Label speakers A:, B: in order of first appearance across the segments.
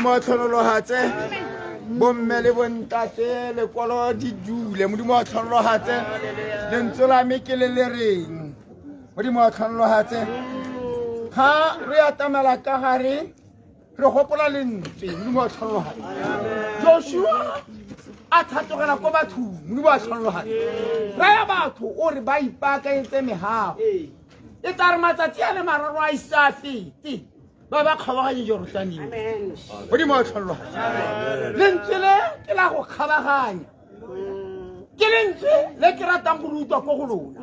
A: Modimo a tlhonologatse bomme le bontate lekwalo di dule. Modimo a tlhonologatse lentswe la me ke le le reng. Modimo a tlhonologatse ga re atamela ka gare re gopola lentswe. Modimo a tlhonologatse Joshua a tlhatlogela ko bathong. Modimo a tlhonologatse raya batho o re ba ipaakanyetse megago e tla re matsatsi a le mararo a ise a fete ba ba kgabaganye Jorotaneng. Modimo a tlhonologatse lentswe le ke la go kgabaganya, ke lentswe le ke ratang go le utlwa ko go lona.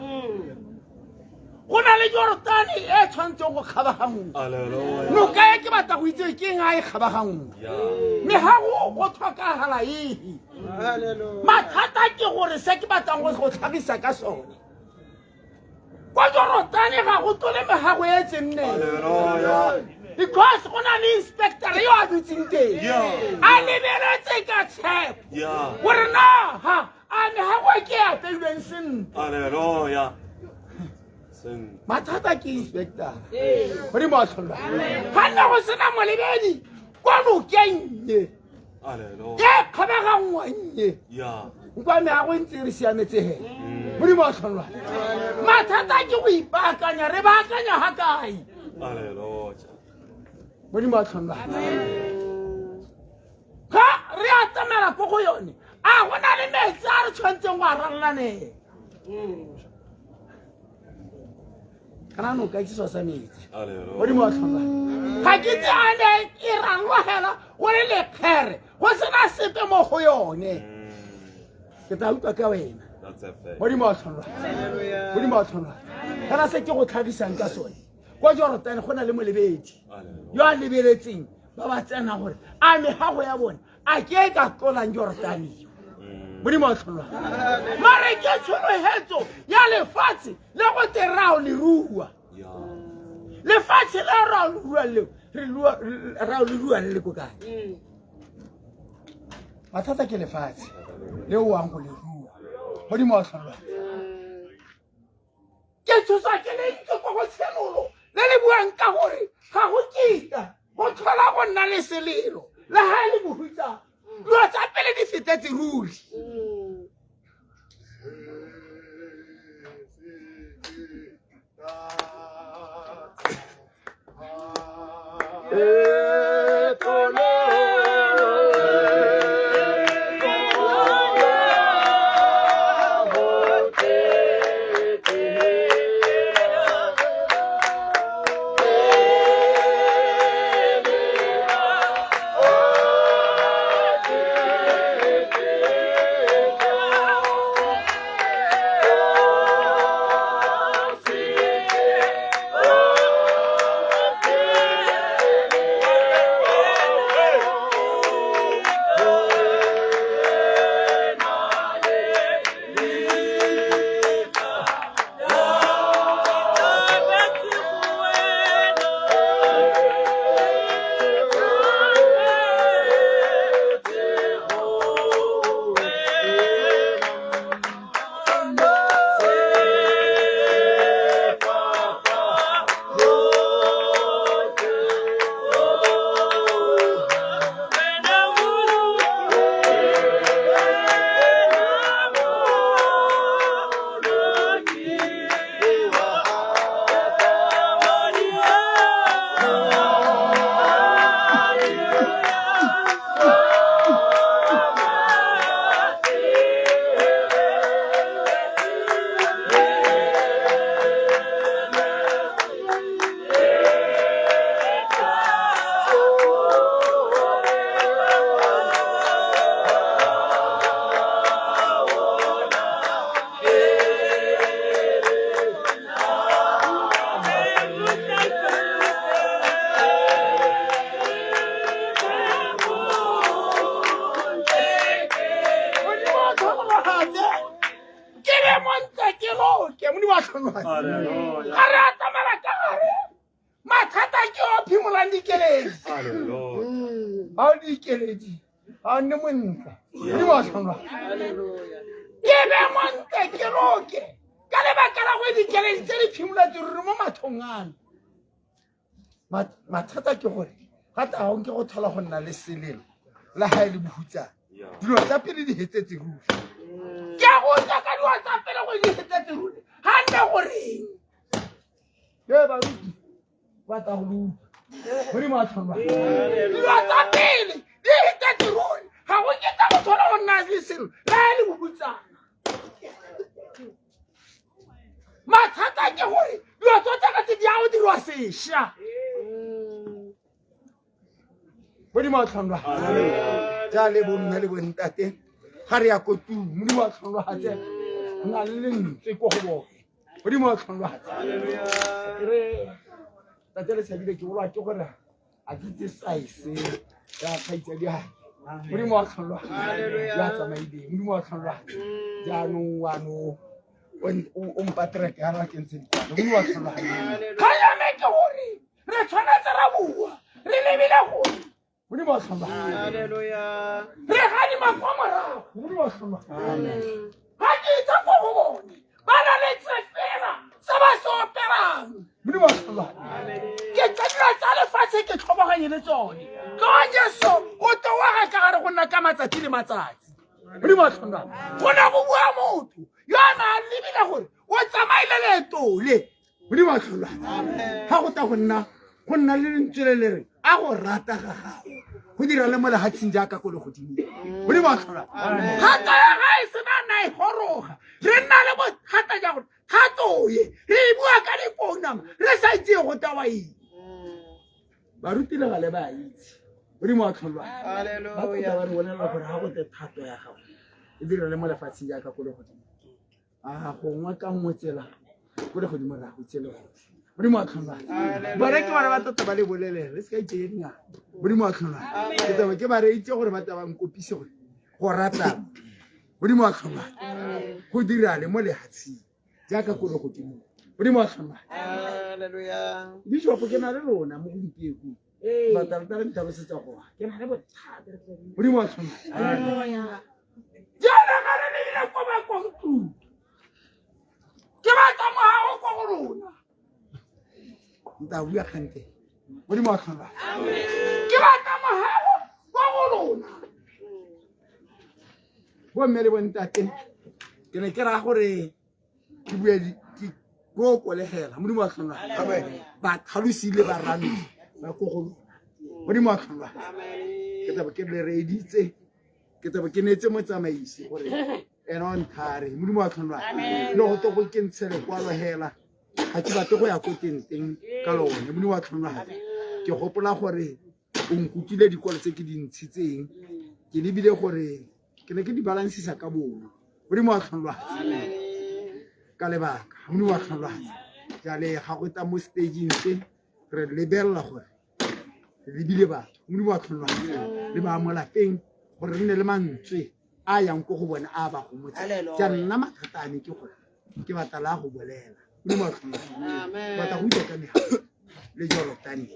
A: Go na le Jorotane e tshwanetseng go kgabaganngwa, noka e ke batla go itse ke eng a e kgabaganngwa, megago go tlhokagala ehe. Mathata ke gore se ke batlang go tlhagisa ka sone kwa Jorotane ga go tlole megago e tsenneng, because go na le inspector yo a dutseng teng a lebeletse ka tshepo gore na ha a megago e ke e apeilweng sentle. Mathata ke inspector. Modimo a tlholwa ga nne go sena molebedi kwa nokeng e e kgabaganngwang e nkwa meago e ntse e re siametse he. Modimo a tlholwa mathata ke go ipaakanya, re baakanya ga kae? Modimo a tlholwa ga re atamela ko go yone, a go na le metsi a re tshwanetseng go a ralalaneng kana noka ke seo sa metsi. Modimo wa tlhola ga ke tse a ne e ralogela go le lekgere go sena sepe mo go yone. Ke tla utlwa ka wena. Modimo wa tlhola, Modimo wa tlhola kana se ke go tlhagisang ka sone kwa Jorotane go na le molebedi yo a lebeletseng ba ba tsenang gore a megago ya bone a ke e ka tlolang Jorotane. Modimo wa tlhola mare ke tshologetso ya lefatshe le go te rao le rua lefatshe le rao le rua leo re rao le rua le le ko kae. Mathata ke lefatshe le o wang go le rua. Modimo wa tlhola ke tshosa ke lentswe ko go Tshenolo le le buang ka gore ga go kitla go tlhola go nna le selelo le ga e le bohutsana, dilo tsa pele di fetetse ruri. Modimo wa tlhonologatse ke be montle ke loke. Modimo wa tlhonologatse ga re atamela ka gare, mathata ke o phimolang dikeledi. Ga o dikeledi ga o nne montle. Modimo wa tlhonologatse ke be montle ke loke ka lebaka la go dikeledi tse di phimoletse ruri mo mathong ano. Mathata ke gore Ga ta ga nke go tlhola go nna le selelo la ga e le bohutsana. Dilo tsa pele di hetsetse ruri. Ke a go utlwa ka dilo tsa pele gore di hetsetse ruri. Ga nne goreng? Ee baruti, ba tla go utlwa. Modimo a tlholwa. Dilo tsa pele di hetsetse ruri. Ga go ketla go tlhola go nna le selo la e le bohutsana. Mathata ke gore dilo tsotlhe ka tse di ya go dirwa sešwa. Modimo a tlholwa. Jale bomme le bontate ga re ya ko tung Modimo a tlholwagatse na le lentswe ko go bone. Modimo a tlholwagatse. Re tate le tshabile ke bolwa ke gore a ke itse size ya kgaitsadi gage. Modimo a tlholwagatse ya tsamaileng. Modimo a tlholwagatse. Jaanong wano o mpatreke ga ra ke ntshe dikwalo. Modimo a tlholwagatse. Kgang ya me ke gore re tshwanetse ra bua re lebile gore Modimo a tlholwagatse. Re gadima kwa morago. Modimo a tlholwagatse. Ga ke itse ko go bone ba na le tsefela se ba se operang. Modimo a tlholwagatse. Ke tsa dilo tsa lefatshe ke tlhoboganye le tsone. Ka Jesu o towaga ka gare go nna ka matsatsi le matsatsi. Modimo a tlholwagatse. Go ne go bua motho yo a na a lebile gore o tsamaile leeto le. Modimo a tlholwagatse. Ga go ta go nna go nna le lentswe le le reng a go rata ga gago go dira le mo lehatsheng jaaka ko legodimong. Modimo a tlholwagatse. Thata ya ga e sena na e goroga re nna le bothata ja gore thato ye re e bua ka dipounama re sa itse go tewa eng. Baruti le gale ba itse. Modimo a tlholwagatse. Ba tlotla ba re bolelela gore ga go te thato ya gago e dira le mo lefatsheng jaaka ko legodimong. A gongwe ka nngwe tsela ko legodimo ra go tsele gore Modimo a tlholwagatse. Bone ke bone ba tota ba le bolelela le se ka itseye dingaka. Modimo a tlholwagatse. Ke taba ke ba reitse gore ba taba nkopise gore go rata Modimo a tlholwagatse go dira le mo lehatsheng jaaka ko legodimong. Modimo a tlholwagatse. Bishop ke na le lona mo gompieko. Batalata le ntlhalosetsa gore ke na le bothata. Modimo a tlholwagatse. Jaana ga re lebile ko bakong tlung. Ke batla moago ko go rona. Nta bua kgante. Modimo a tlholwagatse. Ke batla moago ko go rona. Bomme le bontate ke ne ke raya gore ke bue ke ko kolegela Modimo a tlholwagatse. Ba tlhalosile ba ramile ba ko go lona. Modimo a tlholwagatse. Ke tlabe ke le reeditse ke tlabe ke neetse motsamaisi gore ena o nthare Modimo a tlholwagatse. Le go to go ke ntshe lekwalo hela ga ke batle go ya ko teng ka lone Modimo a tlholwagatse. Ke gopola gore o nkukile dikwalo tse ke di ntshitseng ke lebile gore ke ne ke di balansisa ka bono Modimo a tlholwagatse ka lebaka Modimo a tlholwagatse. Jale ga go tla mo stageng se re lebelela gore re lebile batho Modimo a tlholwagatse le ba mo lapeng gore re nne le mantswe a yang ko go bone a ba gomotsa. Jaanong nna mathata a me ke gore ke batla la go bolela Modimo a tlholwagatse. Batla go utlwa ka megala le Jorotane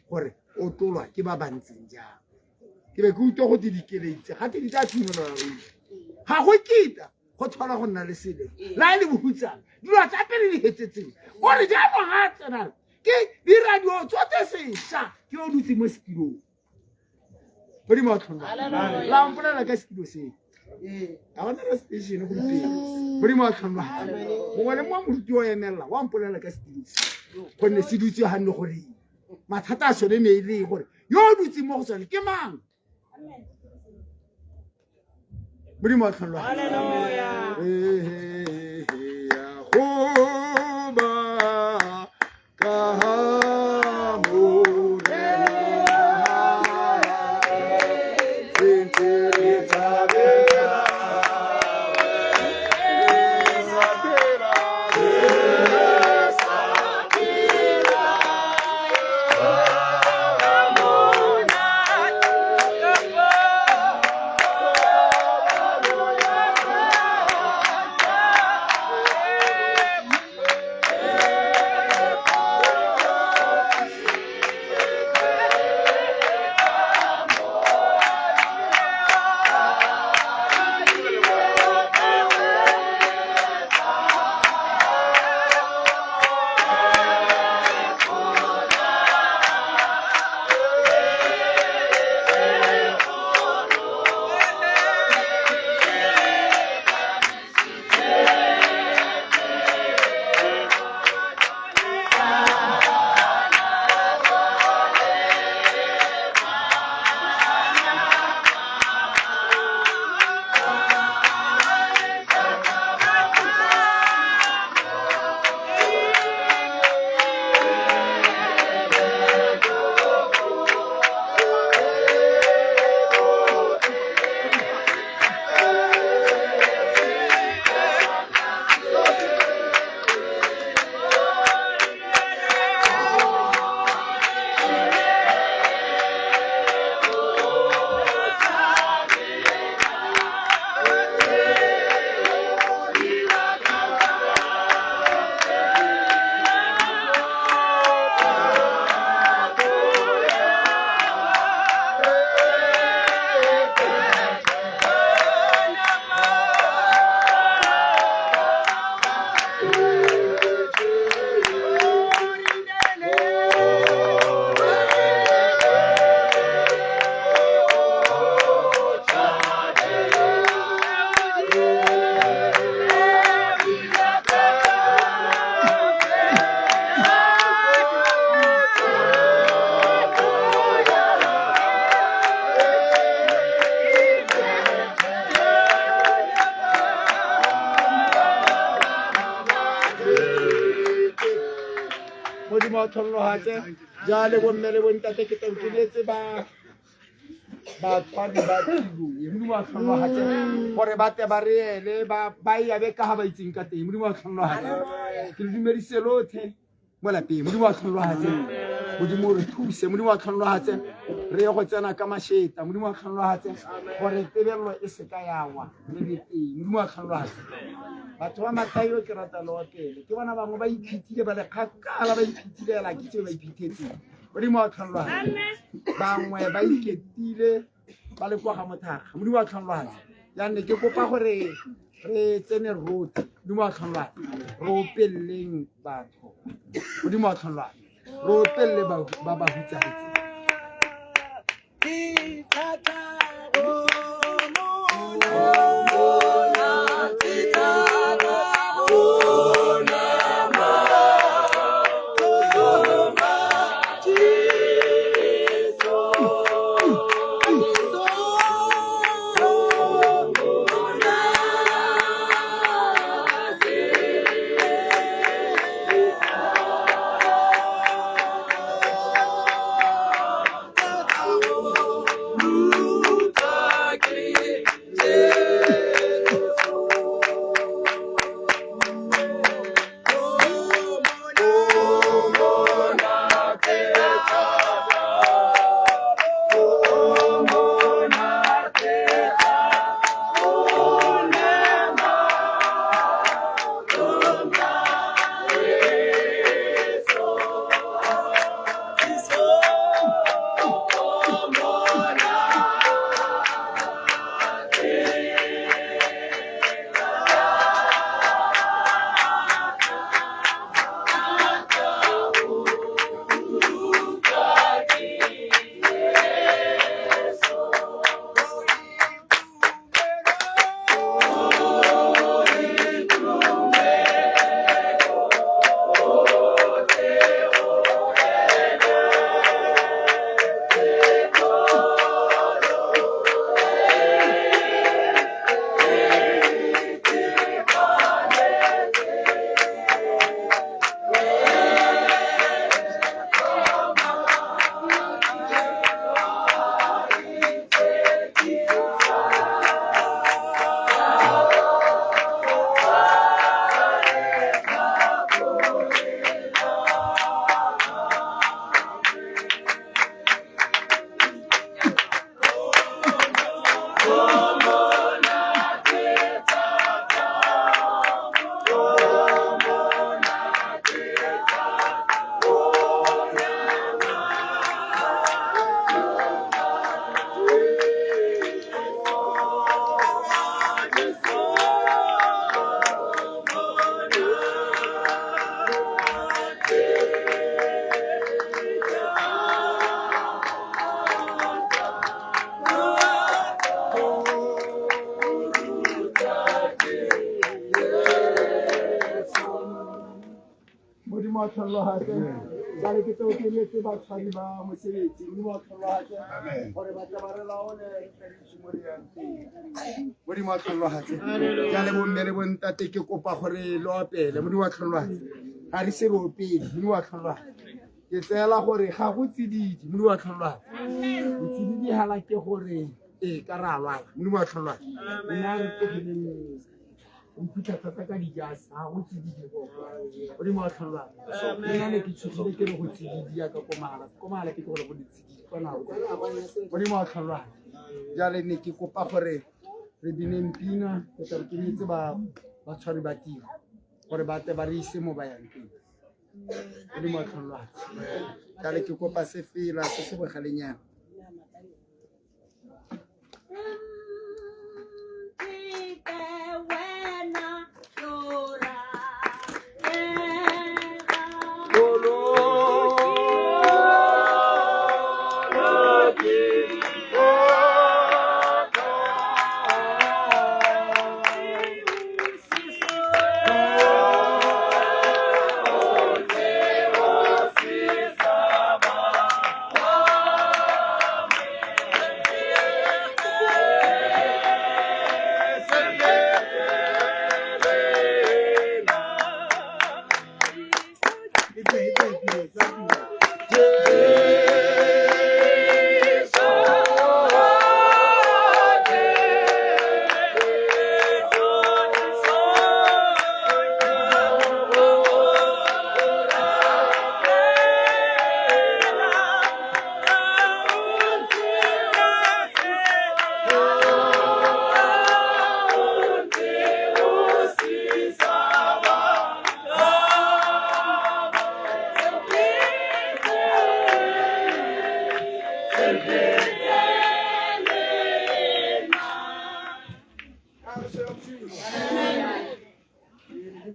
A: gore o tlolwa ke ba ba ntseng jang. Ke be ke utlwa go te dikeletsi ga te di tla thumolola ruri. Ga go kita go tlhola go nna le sele la e le bohutsana dilo tsa pele di hetsetseng gore jaanong ga a tsena ke diradio tsotlhe sešwa ke o dutse mo setilong. Modimo a tlholwagatse. La mpolela ka setilo seo. Ga gona re station gompieno. Modimo a tlholwagatse. Mongwe le mongwe moruti o emelela wa mpolela ka setilo se. Gonne se dutse ganne gore mathata a sone ne e le gore yo o dutseng mo go sone ke mang. Modimo a tlholwagatse. Go ba ka Modimo wa tlhonologatse. Jale bomme le bontate ke taukeletse ba batswadi ba tiro e. Modimo wa tlhonologatse gore ba tle ba re ele ba e abe ka ga ba itseng ka teng. Modimo wa tlhonologatse. Ke le dumedise lotlhe mo lapeng. Modimo wa tlhonologatse. Modimo re thuse. Modimo wa tlhonologatse. Re ye go tsena ka masheta. Modimo wa tlhonologatse gore tebelelo e seka ya wa re le teng. Modimo wa tlhonologatse. Batho ba Matayo ke rata le opele. Ke bona bangwe ba iphithile ba le kgakala, ba iphithile hela ke tse ba iphithetseng. Modimo wa tlhonologatse. Bangwe ba iketile ba le kwa ga mothakga. Modimo wa tlhonologatse. Jaanong ke kopa gore re tsene rotlhe. Modimo wa tlhonologatse. Re opeleleng batho. Modimo wa tlhonologatse. Re opelele ba ba hutsafetseng. Modimo wa tlhonologatse. Jale ke tseo ke letse batshwari ba mosebetsi. Modimo wa tlhonologatse gore ba tle ba re laole re tle re itse mo re yang teng. Modimo wa tlhonologatse. Jale bomme le bontate ke kopa gore le opele. Modimo wa tlhonologatse. Ga re se re opele. Modimo wa tlhonologatse. Ke tseela gore ga go tsididi. Modimo wa tlhonologatse. Botsididi hala ke gore ee ka re a lwala. Modimo wa tlhonologatse. Nna re tlogeleng o iphitlha thata ka dijase, ga go tsididi go Modimo wa tlhonologatse. Nna ne ke tshogile ke re go tsididi yaka ko mahala, ko mahala ke gore go le tsididi kwa nago. Modimo wa tlhonologatse. Jale ne ke kopa gore re bineng pina ke tla re kenyetse ba batshwari ba tiro gore ba tle ba re ise mo ba yang teng. Modimo wa tlhonologatse. Jale ke kopa sefela se se bogalenyana.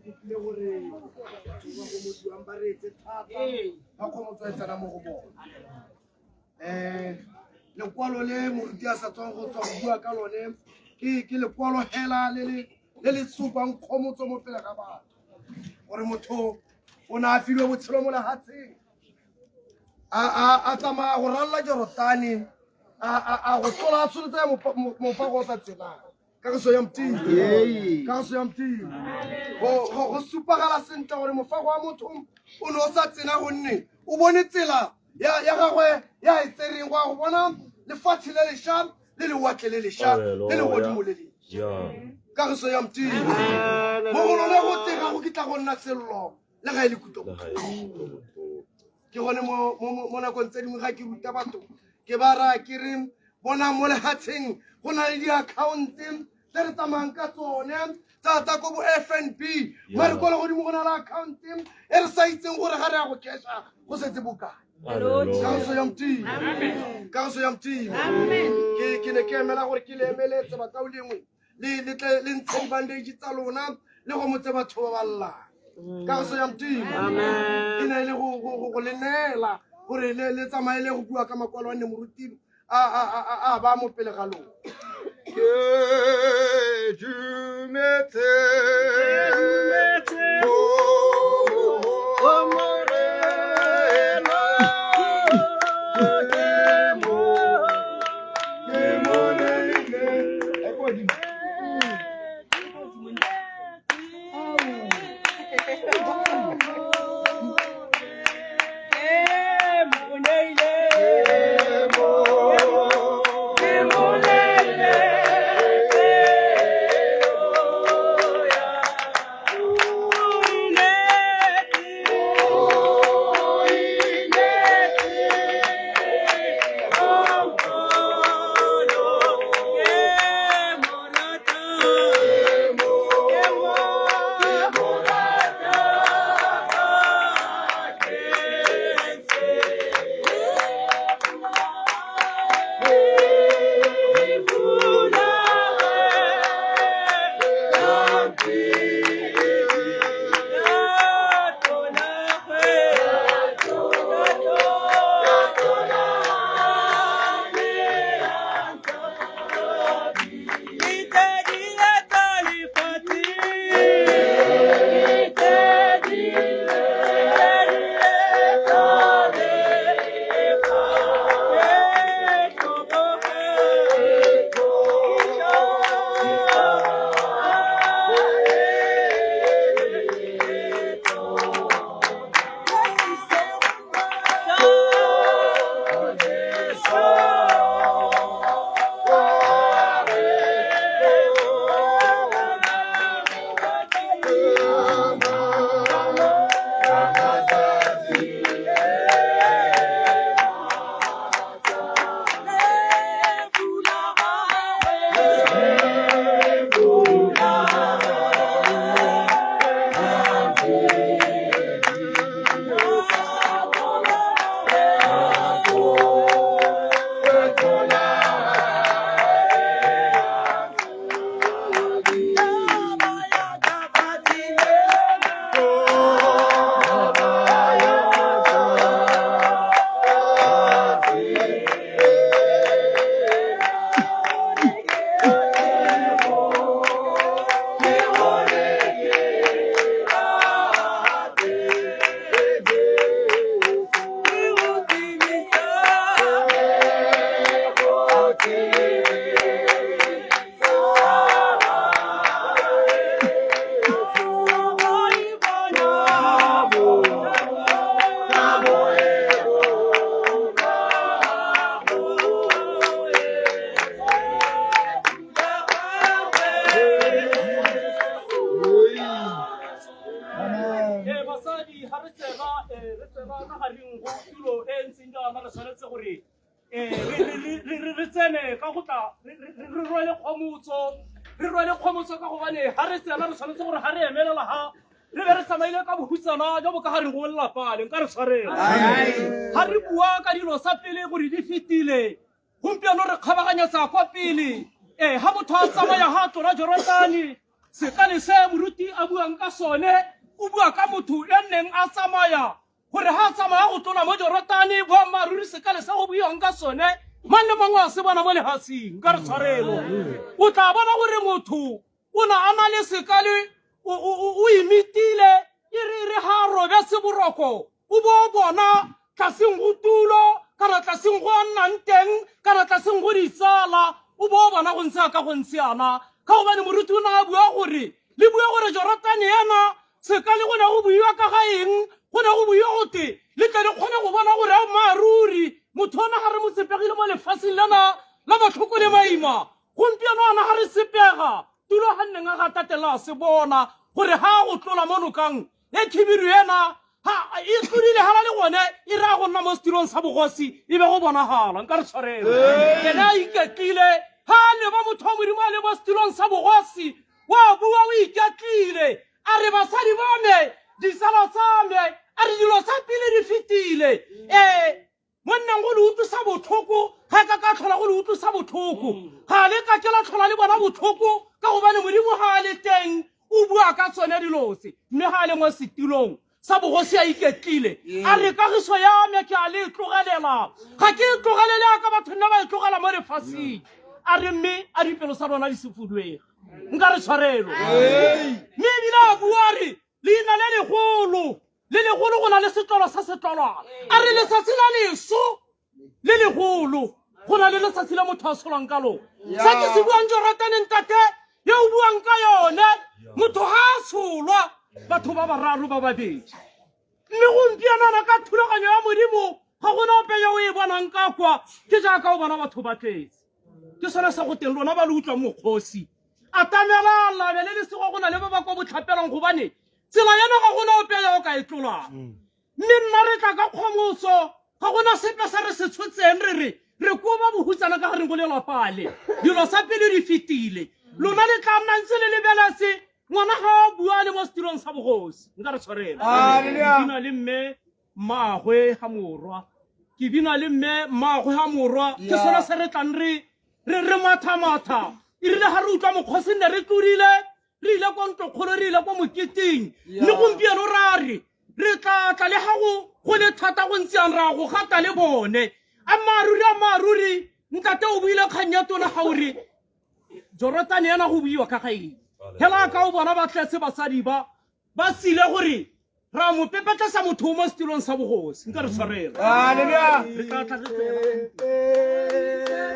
B: kopile gore batho ba gomodiwang ba reetse thata ba kgomotso e tsena mo go bone. Lekwalo le moruti a sa tswang go tswa go bua ka lone ke lekwalo hela le le supang kgomotso mo pele ga batho gore motho o ne a filwe botshelo mo lehatsheng a tsamaya go ralla Jorotane a go tlola a tsholotse mofago o sa tselang kagiso ya Modimo, kagiso ya Modimo. Go supagala sentle gore mofago wa motho o ne o sa tsena gonne o bone tsela ya gagwe ya e tsereng go ya go bona lefatshe le lešwa le lewatle le lešwa le legodimo le lešwa. Kagiso ya Modimo. Mo go lone go tega go kitla go nna sello le ga e le kutlo. Ke gone mo nakong tse dingwe ga ke ruta batho ke ba raya ke re bona mo lehatsheng go na le di-account tse re tsamayang ka tsone tsa ko bo FNB, mare ko legodimo go na le account e re sa itseng gore ga re ya go casha go setse bokae. Kagiso ya Modimo, kagiso ya Modimo. Ke ne ke emela gore ke le emeletse bakaulengwe le tle le ntshe di-bandage tsa lona le go motse batho ba ba llang. Kagiso ya Modimo. E ne e le go le neela gore le tsamaye le go bua ka makwalo a ne moruti a ba mo pele ga lona.
A: Ke dumetse go Morena, ke mo neile. E ko godimo.
C: Basadi ga re tsena, re tsena ka gareng go tulo e ntseng jaana, re tshwanetse gore re tsene ka go tla re rwele kgomotso, re rwele kgomotso, ka gobane ga re tsena re tshwanetse gore ga re emelela ga re be re tsamaile ka bohutsana jo bo ka gareng go lelapa le nka re tshwarela. Ga re bua ka dilo sa pele gore di fetile, gompieno re kgabaganyetsa kwa pele. Ga motho a tsamaya ga tlola Jorotane, sekale se moruti a buang ka ka sone o bua ka motho ya nneng a tsamaya gore ga a tsamaya go tlola mo Jorotane boammaaruri sekale sa go buiwang ka sone mang le mangwe a se bona mo lefatsheng ka re tshwarelo o tla bona gore motho o na a na le sekale o imitile e re re ga a robetse boroko o bo o bona tlaseng go tulo kana tlaseng go a nnang teng kana tlaseng go ditsala o bo o bona go ntse ka go ntse yana ka gobane moruti o ne a bua gore le bua gore Jorotane ena sekale go ne go buiwa ka ga eng go ne go buiwa gote le tle le kgone go bona gore ammaaruri motho ona ga re mo tsepegile mo lefatsheng lena la matlhoko le maima gompieno ana ga re sepega tulo ga nneng a ga tatela a se bona gore ga a go tlola mo nokang e khibidu ena ha e tlodile gana le gone e raya go nna mo setirong sa bogosi e be go bonagala nka re tshwarelo ene a iketlile ga a leba motho wa modimo a le mo setirong sa bogosi wa bua o iketlile a re basadi ba me ditsala tsa me a re dilo tsa pele di fetile um mo nnang go le utlwisa botlhoko ga ka ka tlhola go le utlwisa botlhoko ga le ka ke la tlhola le bona botlhoko ka gobane modimo ga a le teng o bua ka tsone dilo tse mme ga a le mo setilong sa bogosi a iketlile a re kagiso ya me ke a le e tlogelela ga ke e tlogelele ya ka batho nna ba e tlogela mo lefatsheng a re mme a dipelo sa lona di se fuduege nka re tshwarelo mme ebile a bua a re leina le legolo le legolo go na le setlolo sa setlolwana a re letsatsi la leso le legolo go na le letsatsi la motho a tsholwang ka lone se ke se buang Jorataneng tate yo o buang ka yone motho ga a tsholwa batho ba bararo ba babedi mme gompieno ana ka thulaganyo ya modimo ga gona ope yo o e bonang ka kwa ke jaaka o bona batho ba tletse ke sone sa go teng lona ba le utlwang mokgosi atamela labe le lesego go na le ba ba kwa botlhapelong gobane tsela yana ga gona ope yo o ka e tlolang mme nna re tla ka kgomotso ga gona sepe se re se tshotseng re re re koba bohutsana ka gareng go lelapa le dilo sa pele di fetile lona le tla nna ntse le lebeletse ngwana ga a bua le mo setirong sa bogosi nka re tshwarela
A: Hallelujah.
C: ke bina le mme mmaagwe ga morwa ke bina le mme mmaagwe ga morwa ke
A: Yeah.
C: sone se re tlang re re re matha-matha e rile ga re utlwa mokgosi nne re tlodile re ile kwa ntlokgolo re ile kwa moketeng mme gompieno ra re re tla tla le ga go go le thata go ntse yang ra go gata le bone ammaaruri ammaaruri ntate o buile kgang ya tona ga o re Jorotane yana go buiwa ka ga eng hela ka o bona ba tletse basadi ba ba sile gore ra mo pepetlesa motho o mo setilong sa bogosi nka re tshwarela
A: Hallelujah.
C: re tla tla re tsena.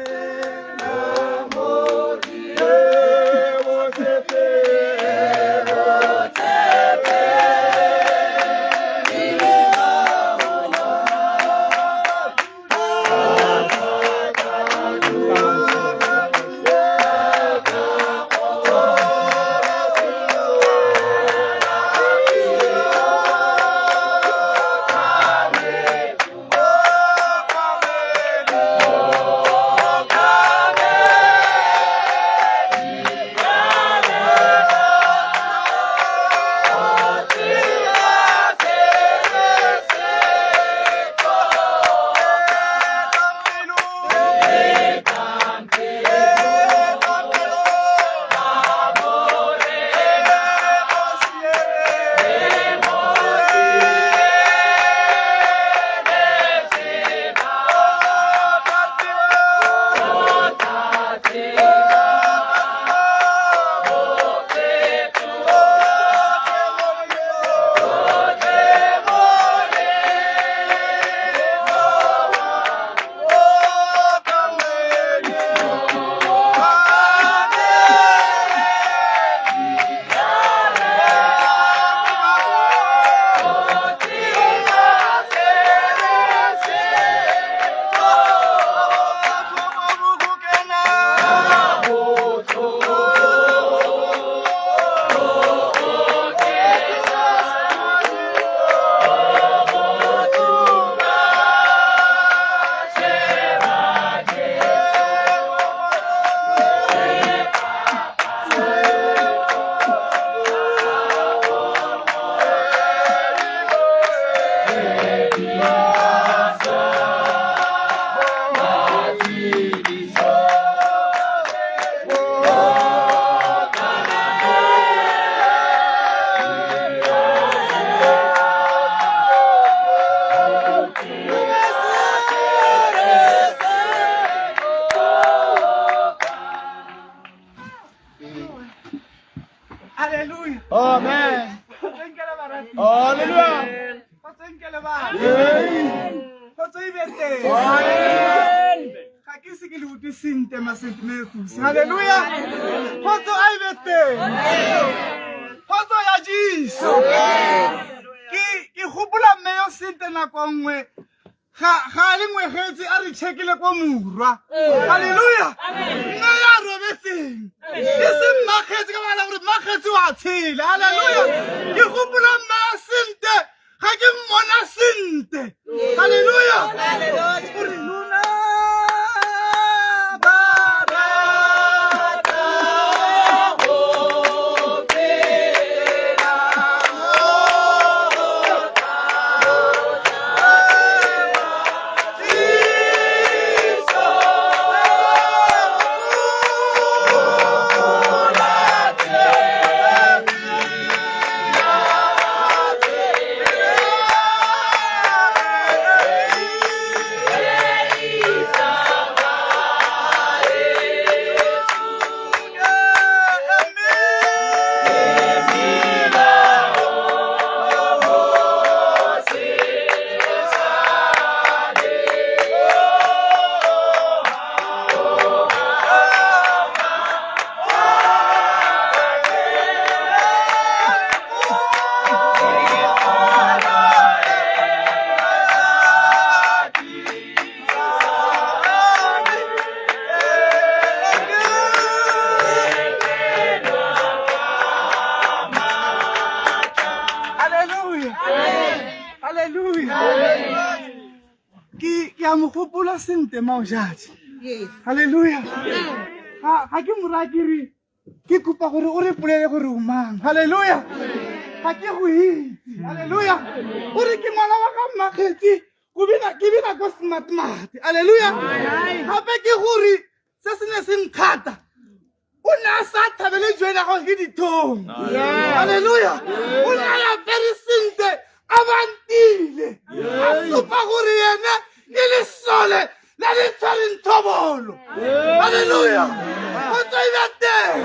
A: Hallelujah.
D: Ga ke se ke le utlwe sentle ma-St. Hallelujah. Kgotso a e be teng. Kgotso ya Jesu. Ke gopola mme yo sentle nako nngwe ga a le ngwegetse a re checkile ko morwa. Hallelujah. Mme ya robetseng e se mmakgetsi ka baka la gore mmakgetsi wa tshela. Hallelujah. Ke gopola mme ya sentle ga ke mmona sentle. Hallelujah. O re lona ba rata go phela mo Jesu. Hallelujah. Hallelujah. Ke a mo gopola sentle maojadi. Hallelujah. Ga ke mo raya ke re ke kopa gore o re polele gore o mang. Hallelujah. Ga ke go itse. Hallelujah. O re ke ngwana wa ga Mmakgetsi ke bina ko Smart Mart. Hallelujah. Gape ke gore se se ne se nkgata o ne a sa thabele joina gore ke dithong. Hallelujah. O ne a apere sentle a bantile a supa gore ene ke lesole le le tshwereng thobolo. Hallelujah. Kgotso e be teng.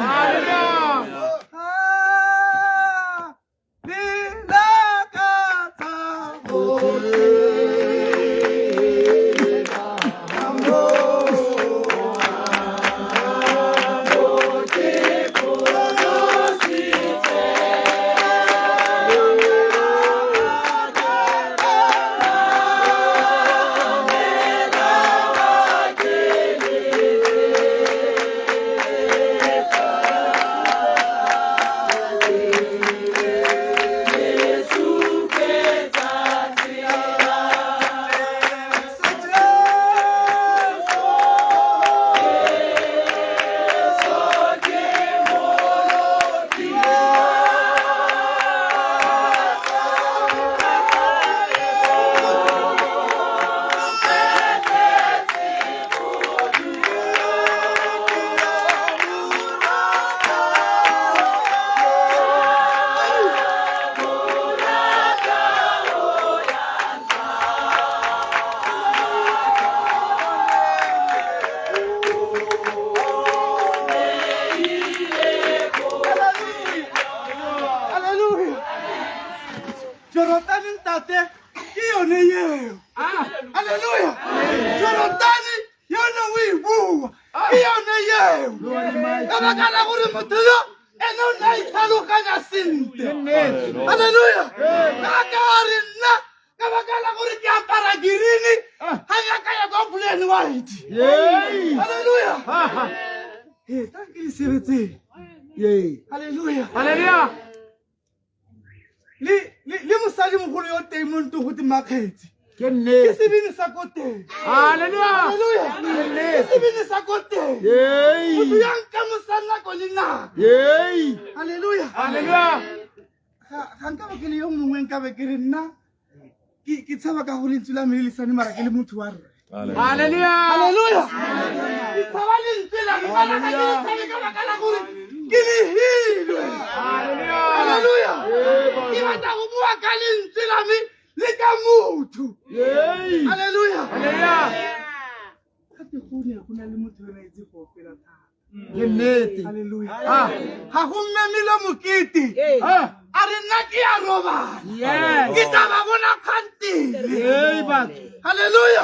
D: Hallelujah. Jorotani ntate ke yone eo. Hallelujah. Jorotani yone o e bua ke yone eo. Ka baka la gore motho yo ene o ne a itlhaloganya sentle. Hallelujah. Ka ka re nna ka baka la gore ke apara green ga nyaka ya kwa blue and white. Hallelujah. Ee, tla ke le sebetseng. Hallelujah.
A: Hallelujah.
D: Le mosadi mogolo yo teng mo ntong gote Mmakgetsi.
A: Ke
D: Ke
A: nnete.
D: sebini sa ko teng.
A: Hallelujah.
D: Hallelujah. Ke sebini sa ko teng. Motho ya nka mosadi nako le nako. Hallelujah.
A: Hallelujah.
D: Ga nka ba ke le yo mongwe nka be ke re nna ke tshaba ka go lentswe la me le lesane mara ke le motho wa rre.
A: Hallelujah.
D: Hallelujah. Ke tshaba lentswe la me mara ga ke le tshabe ka baka la gore ke lehilwe. Hallelujah. Ke batla go bua ka lentswe la me le ka motho. Hallelujah.
A: Hallelujah.
D: Ga te go ne go na le motho yo o ne a itse go opela thata.
A: Ke nnete.
D: Hallelujah. Ga go mmemile mokete.
A: Ah.
D: A re nna ke a robala ke tla ba bona kgantile halleluja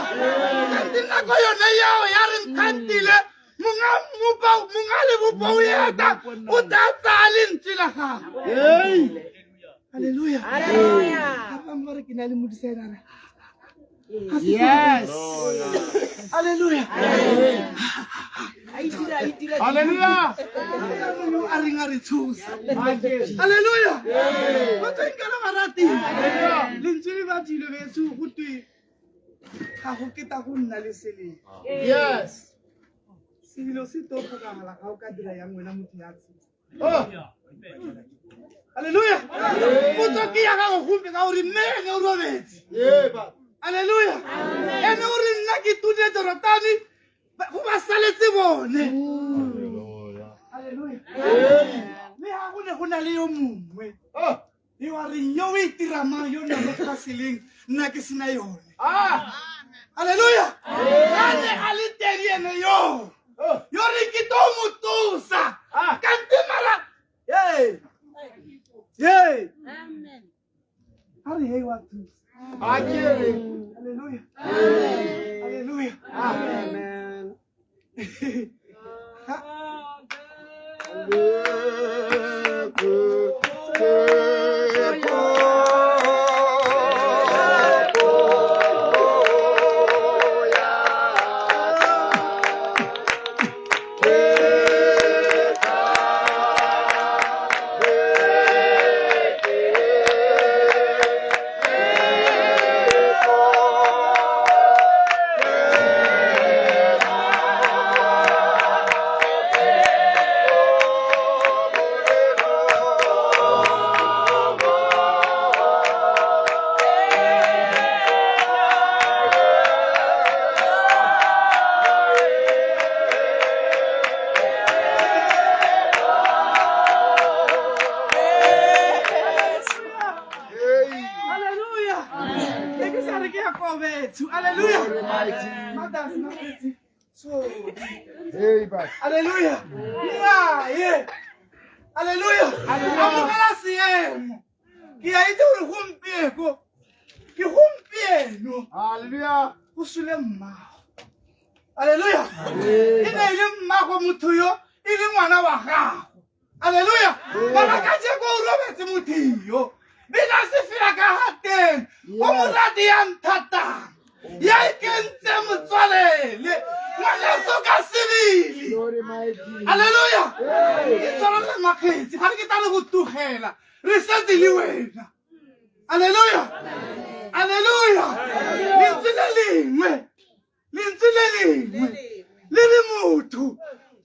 D: kante nako yone yao ya re nkgantile monga mmopa monga lebopo o eta o tla tsaya lentswe la gago halleluja ga bangwe ba re ke na le modisaenare
B: Yes.
D: Hallelujah.
B: Hallelujah.
D: A reng a re tshosa. Hallelujah. Batho nkana ba ratile. Lentswe le batlile betso go twe ga go keta go nna le selelo.
B: Yes.
D: Selelo se to tlhokagala ga o ka dira yang wena motho ya tshela.
B: Oh.
D: Hallelujah. Potso ke ya gago gompe ka gore mme ene o robetse.
B: Yeah, ba.
D: Hallelujah. Ene o re nna ke tune Jorotane go ba saletse bone. Hallelujah. Le ga go ne go na le yo mongwe
B: Oh.
D: yo a reng yo o itira mang yo nna mo tlhaseleng nna ke sena yone.
B: Ah.
D: Hallelujah. Ga ne a le teng ene yo.
B: Oh.
D: Yo re ke to mo tsosa.
B: Ah.
D: Kante mara. Hey. Hey. A re hey wa thusa.
B: Akere.
D: Hallelujah. Hallelujah.
B: Amen.
D: Hallelujah. Ke ke sa re ke ya kobetso. Hallelujah. Mothers, mothers. So,
A: Hey, ba.
D: hallelujah. Ngaye. Hallelujah. Amogela seemo. Ke a itse gore gompieko ke gompieno
B: Hallelujah.
D: go sule mmago. Hallelujah. E ne e le mmago motho yo e le ngwana wa gago. Hallelujah. Mara kajeko o robetse motho yo. Bina se fela ka ga teng. O morati ya nthatang. Ya ikentse motswalele. Ngwaneso ka sebele.
A: Glory mighty.
D: Hallelujah. Ke tshwarele makgetsi ga re ke tla re go tugela. Re setse le wena. Hallelujah. Hallelujah. Lentswe le lengwe. Lentswe le lengwe. Le re motho.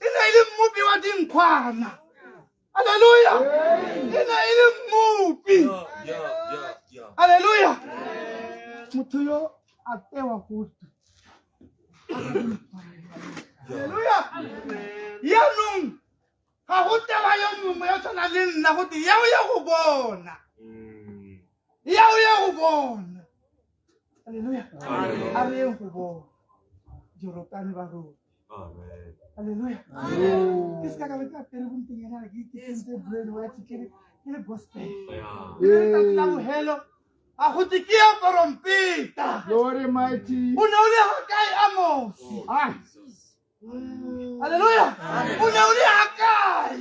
D: E ne e le mmopi wa dinkgwana. Hallelujah. E ne e le mmopi. Hallelujah. Motho yo a tewa go twe. Hallelujah. Yaanong ga go tewa yo mongwe yo tshwana le nna gote ya o ya go bona. Ya o ya go bona. Hallelujah. A re yeng go bona. Jorotane ba rona. Hallelujah. Ke se ka ka be ke apere gompieno ke ke tsentse blue and white ke le gospel. Ke le letsatsi la bohelo a go te ke ya porompeta.
A: Glory mighty.
D: O ne o le ga kae Amosi?
A: Ah.
D: Hallelujah. O ne o le ga kae?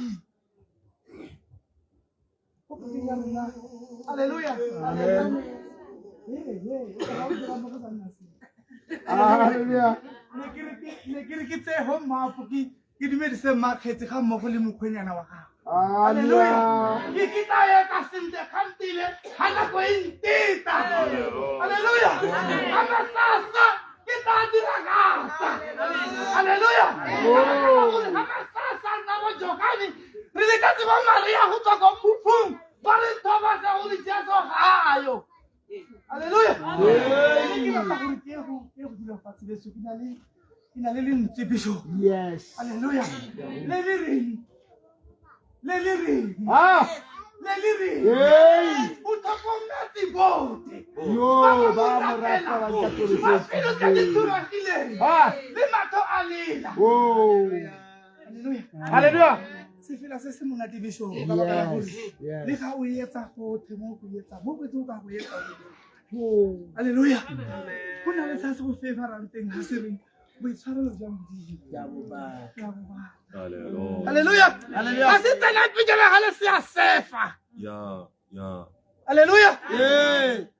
D: Ko pele ya rona. Hallelujah.
A: Amen.
D: Hey, hey, o tla o dira mo go sa nna sentle.
A: Hallelujah.
D: Ne ke re ke tseye ho mmapo ke dumedise mmakgetsi ga mmogo le mokgwenyana wa gago. Hallelujah.
A: Hallelujah.
D: Ke ke tla etsa sentle kgantile ga nako e nteta. Hallelujah. Ka masasa ke tla diragatsa. Hallelujah. Ka masasa nna bo Johane re lekatse ba Maria go tswa kwa phupung ba re thobatsa gore Jesu ga a yo. Hallelujah. Ke batla gore ke ye go dula fatshe beso ke na le lentswe bishop.
A: Yes.
D: Hallelujah. Le le reng. Le le reng.
A: Ah.
D: Le le reng.
A: Hey.
D: O tlhokometse botlhe.
A: Yo, ba mo rata ba nkatolose.
D: Mafelo tse di thubegileng.
A: Ah.
D: Le matlho a lela.
A: Oh.
D: Hallelujah.
A: Hallelujah.
D: Sefela se se monate bishop ka baka la gore le ga o etsa gothe mo go etsa mo kwetse o ka go etsa. Hallelujah. Go na le sa se go favorang teng ga se reng boitshwarelo jwa Modimo. Ke a bo batla. Hallelujah. Ga se tsena pejana ga le se a sefa. Hallelujah.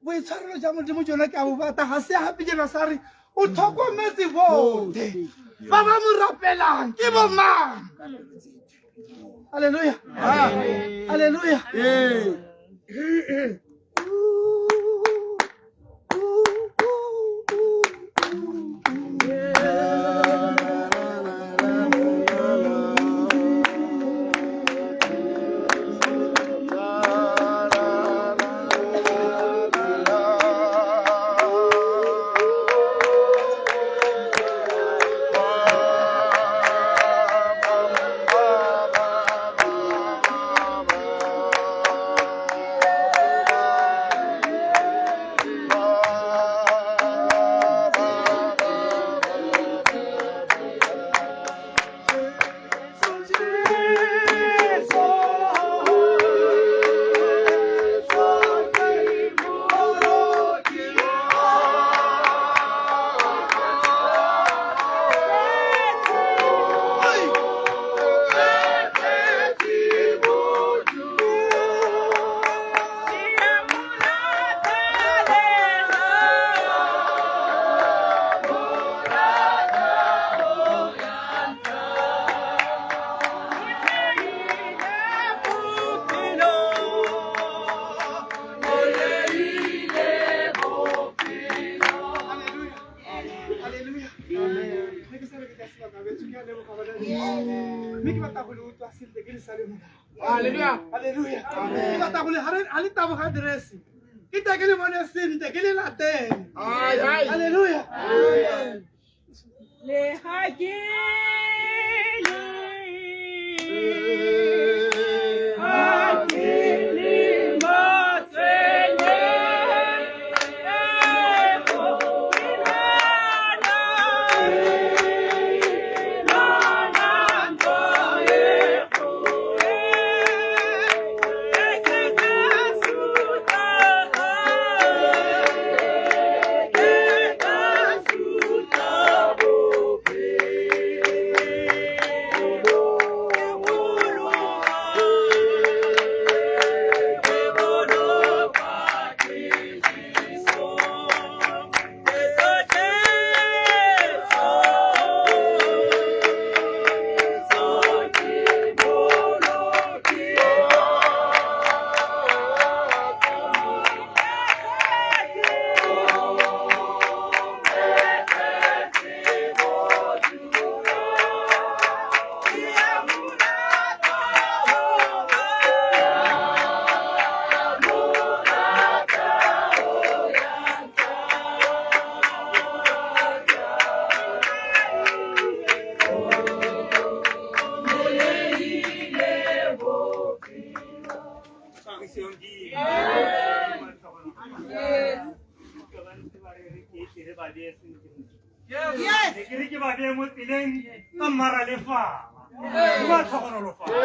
D: Boitshwarelo jwa Modimo jona ke a bo batla ga se ga pejana sa re o tlhokometse botlhe ba ba mo rapelang ke bo mang. Hallelujah. Hallelujah. Mme ke batla go le utlwa sentle ke le sale morago.
B: Hallelujah.
D: Hallelujah. Ke batla go le ga le taboga dress. Ke tla ke le bone sentle ke le latele. Hallelujah.
E: Le ha ke le ha ke le matshwenyeho, ke lona ntho e kgolo e se ka suta, ke ka suta bophelo, ke boloka, ke bolokwa ke Jesu, Jesu, Jesu, Jesu ke bolokile. Yes.
C: Ke re ke ba beye mo tseleng ka mmara le fala. Ke ba tlhogonolofatsa.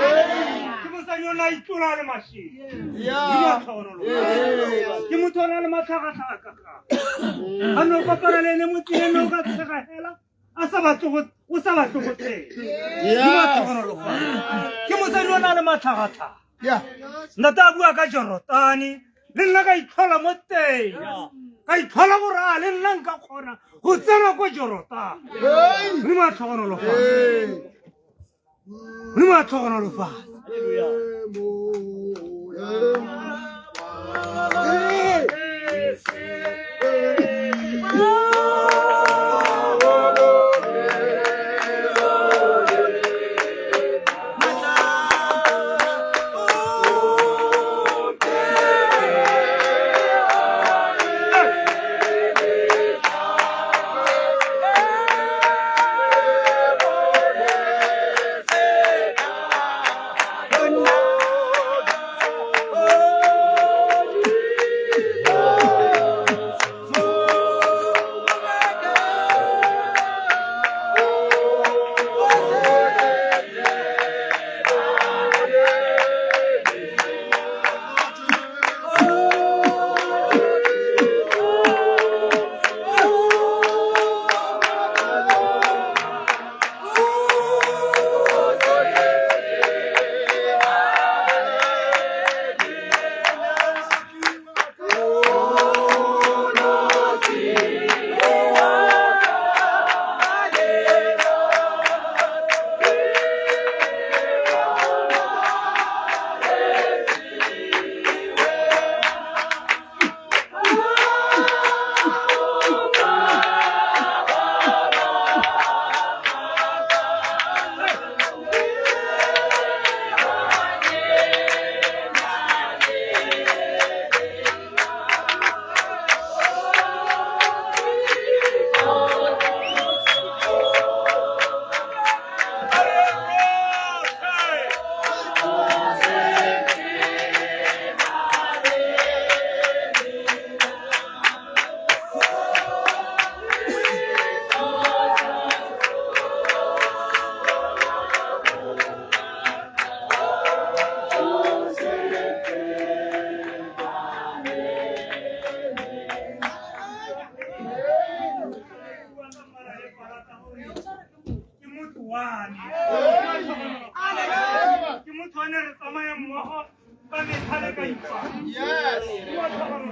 C: Ke mosadi o ne a itlola a le mašele. Ke ba tlhogonolofatsa. Ke motho o na le matlhagatlhaga ka ga. A ne o kopana le ene mo tseleng o ka tshega hela a sa batle go o sa batle go tshela. Ke ba tlhogonolofatsa. Ke mosadi o na le matlhagatlhaga. Ntate a bua ka Jorotane le nna ka itlhola mo teng. Ka itlhola gore a le nna nka kgona go tsena ko Jorotane. Modimo a tlhogonolofatse. Modimo a tlhogonolofatse.
E: Oh,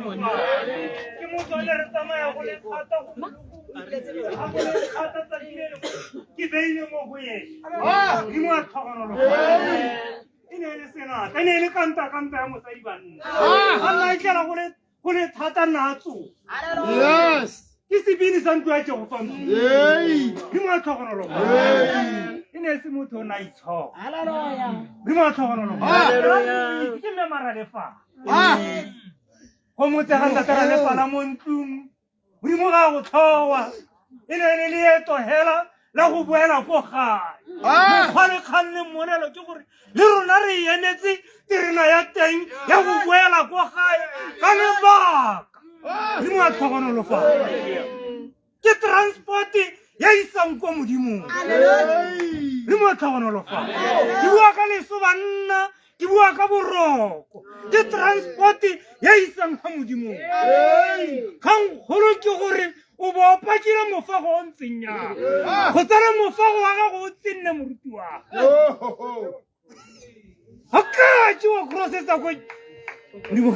C: Ke motswale re tsamaya go le thata go ga go le thata tsatsi le lengwe ke beile mo go ene. Modimo a tlhogonolo. E ne e le senata, e ne e le kanta-kanta ya mosadi banna. A nna a itlhela go le go le thata nna a tsoga.
A: Yes.
C: Ke sebini sa ntlo ya Jehofa Modimo.
A: Hey.
C: Modimo a tlhogonolo.
A: Hey.
C: E ne e se motho o ne a itshoka. Modimo a tlhogonolo. Ke mme Maralefala.
A: Ah.
C: Go motsega ntate Ralefala mo ntlong. Modimo ga a go tlhowa. E ne e le leeto hela la go boela ko gae.
A: Ah.
C: Mokgwa le kgang le mmolelo ke gore le rona re emetse terena ya teng ya go boela ko gae ka lebaka. Modimo a tlhogonolofatsa. Ke transport ya isang ko modimong.
A: Hey.
C: Modimo a tlhogonolofatsa. Ke bua ka leso banna, ke bua ka boroko. Ke transport ya isang ga modimong.
A: Hey.
C: Kgang kgolo ke gore o bo o pakile mofago o ntseng jang. Go tsena mofago wa gago o tsenne moruti wa gago.
A: Oh, ho, ho.
C: Ga ka ke wa crossetsa ko Modimo.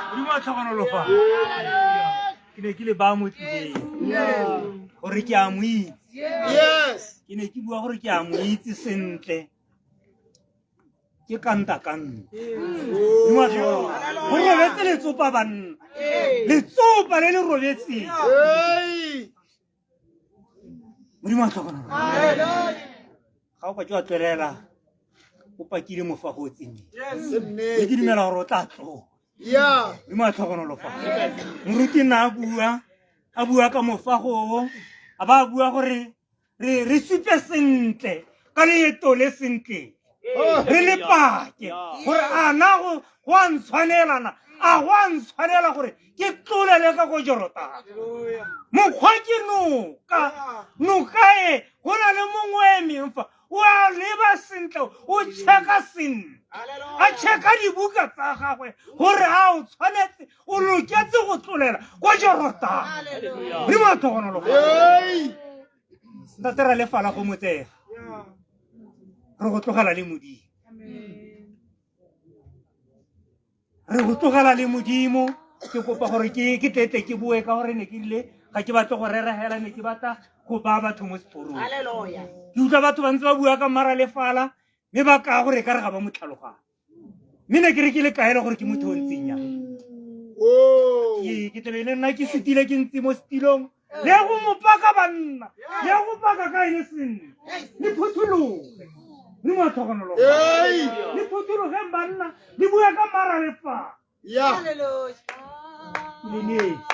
C: Modimo a tlhogonolofatsa. Ke ne ke le ba mo tseleng gore ke a mo itse.
A: Yes.
C: Ke ne ke bua gore ke a mo itse sentle. Ke kanta-kanta. Modimo a tlhogonolofatsa. Go robetse letsopa banna. Letsopa le le robetseng.
A: Hey.
C: Modimo a tlhogonolofatsa. Ga o ka ke wa tswelela o pakile mofago o tsenneng. Mme ke dumela gore o tla tloga.
A: Yeah.
C: Modimo a tlhogonolofatsa. Moruti nna a bua, a bua ka mofago o, a ba a bua gore re re supe sentle ka leeto le sentle. Re le pake gore a na go go a ntshwanela na, a go a ntshwanela gore ke tlolele ka ko Jorotane. Mokgwa ke noka, noka e go na le mongwe o emeng fa, o a leba sentle, o check-a sentle. A check-a dibuka tsa gagwe gore a o tshwanetse, o loketse go tlolela ko Jorotane. Modimo a tlhogonolofatsa.
A: Hey.
C: Ntate Ralefala go motsega. Re go tlogela le Modimo. Re go tlogela le Modimo. Ke kopa gore ke ke tlete ke bue ka gore ne ke rile ga ke batle go rera hela, ne ke batla go baya batho mo seporong. Ke utlwa batho ba ntse ba bua ka Maralefala mme ba kaya gore ekare ga ba mo tlhaloganye. Mme ne ke re ke le kaele gore ke motho o ntseng jang.
A: Oh.
C: Ke tlabe le nna ke sutile ke ntse mo setilong. Le go mo paka banna, le go paka ka ene sentle. Le phuthologe. Modimo a tlhogonolofatsa.
A: Hey.
C: Le phuthologeng banna, le bue ka Maralefala.
A: Yeah.
C: Le neetse.
E: Yeah.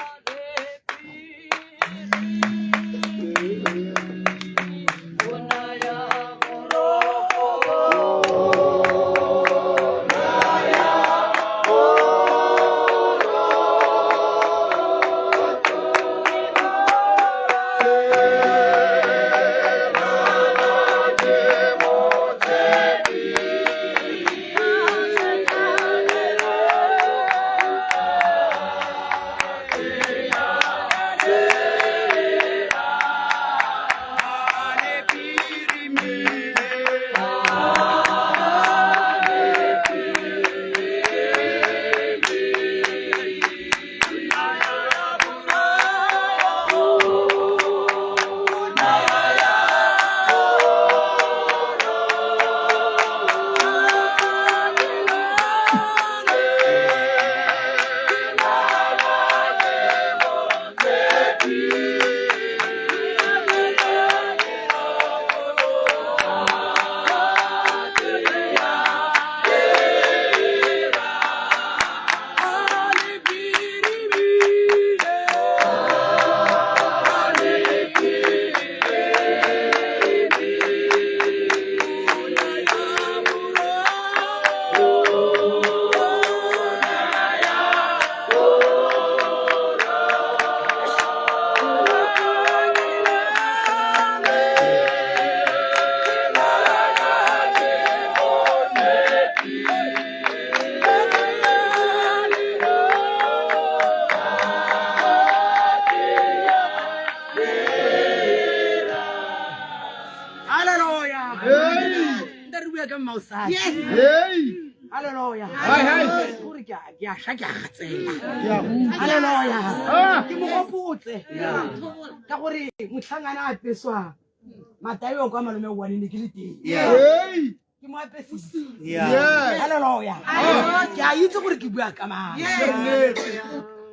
F: bua ka mmaosadi.
A: Hey.
F: Halleluja.
A: Hai, hai.
F: Gore ke a ke a sha ke a gatsela.
A: Ke a go utlwa.
F: Halleluja.
A: Ah.
F: Ke mo gopotse. Ka gore motlhangana a apeswa matayo kwa malome wa ne ke le teng.
A: Hey.
F: Ke mo apesitse.
A: Yes.
F: Halleluja. Ke a itse gore ke bua ka mang.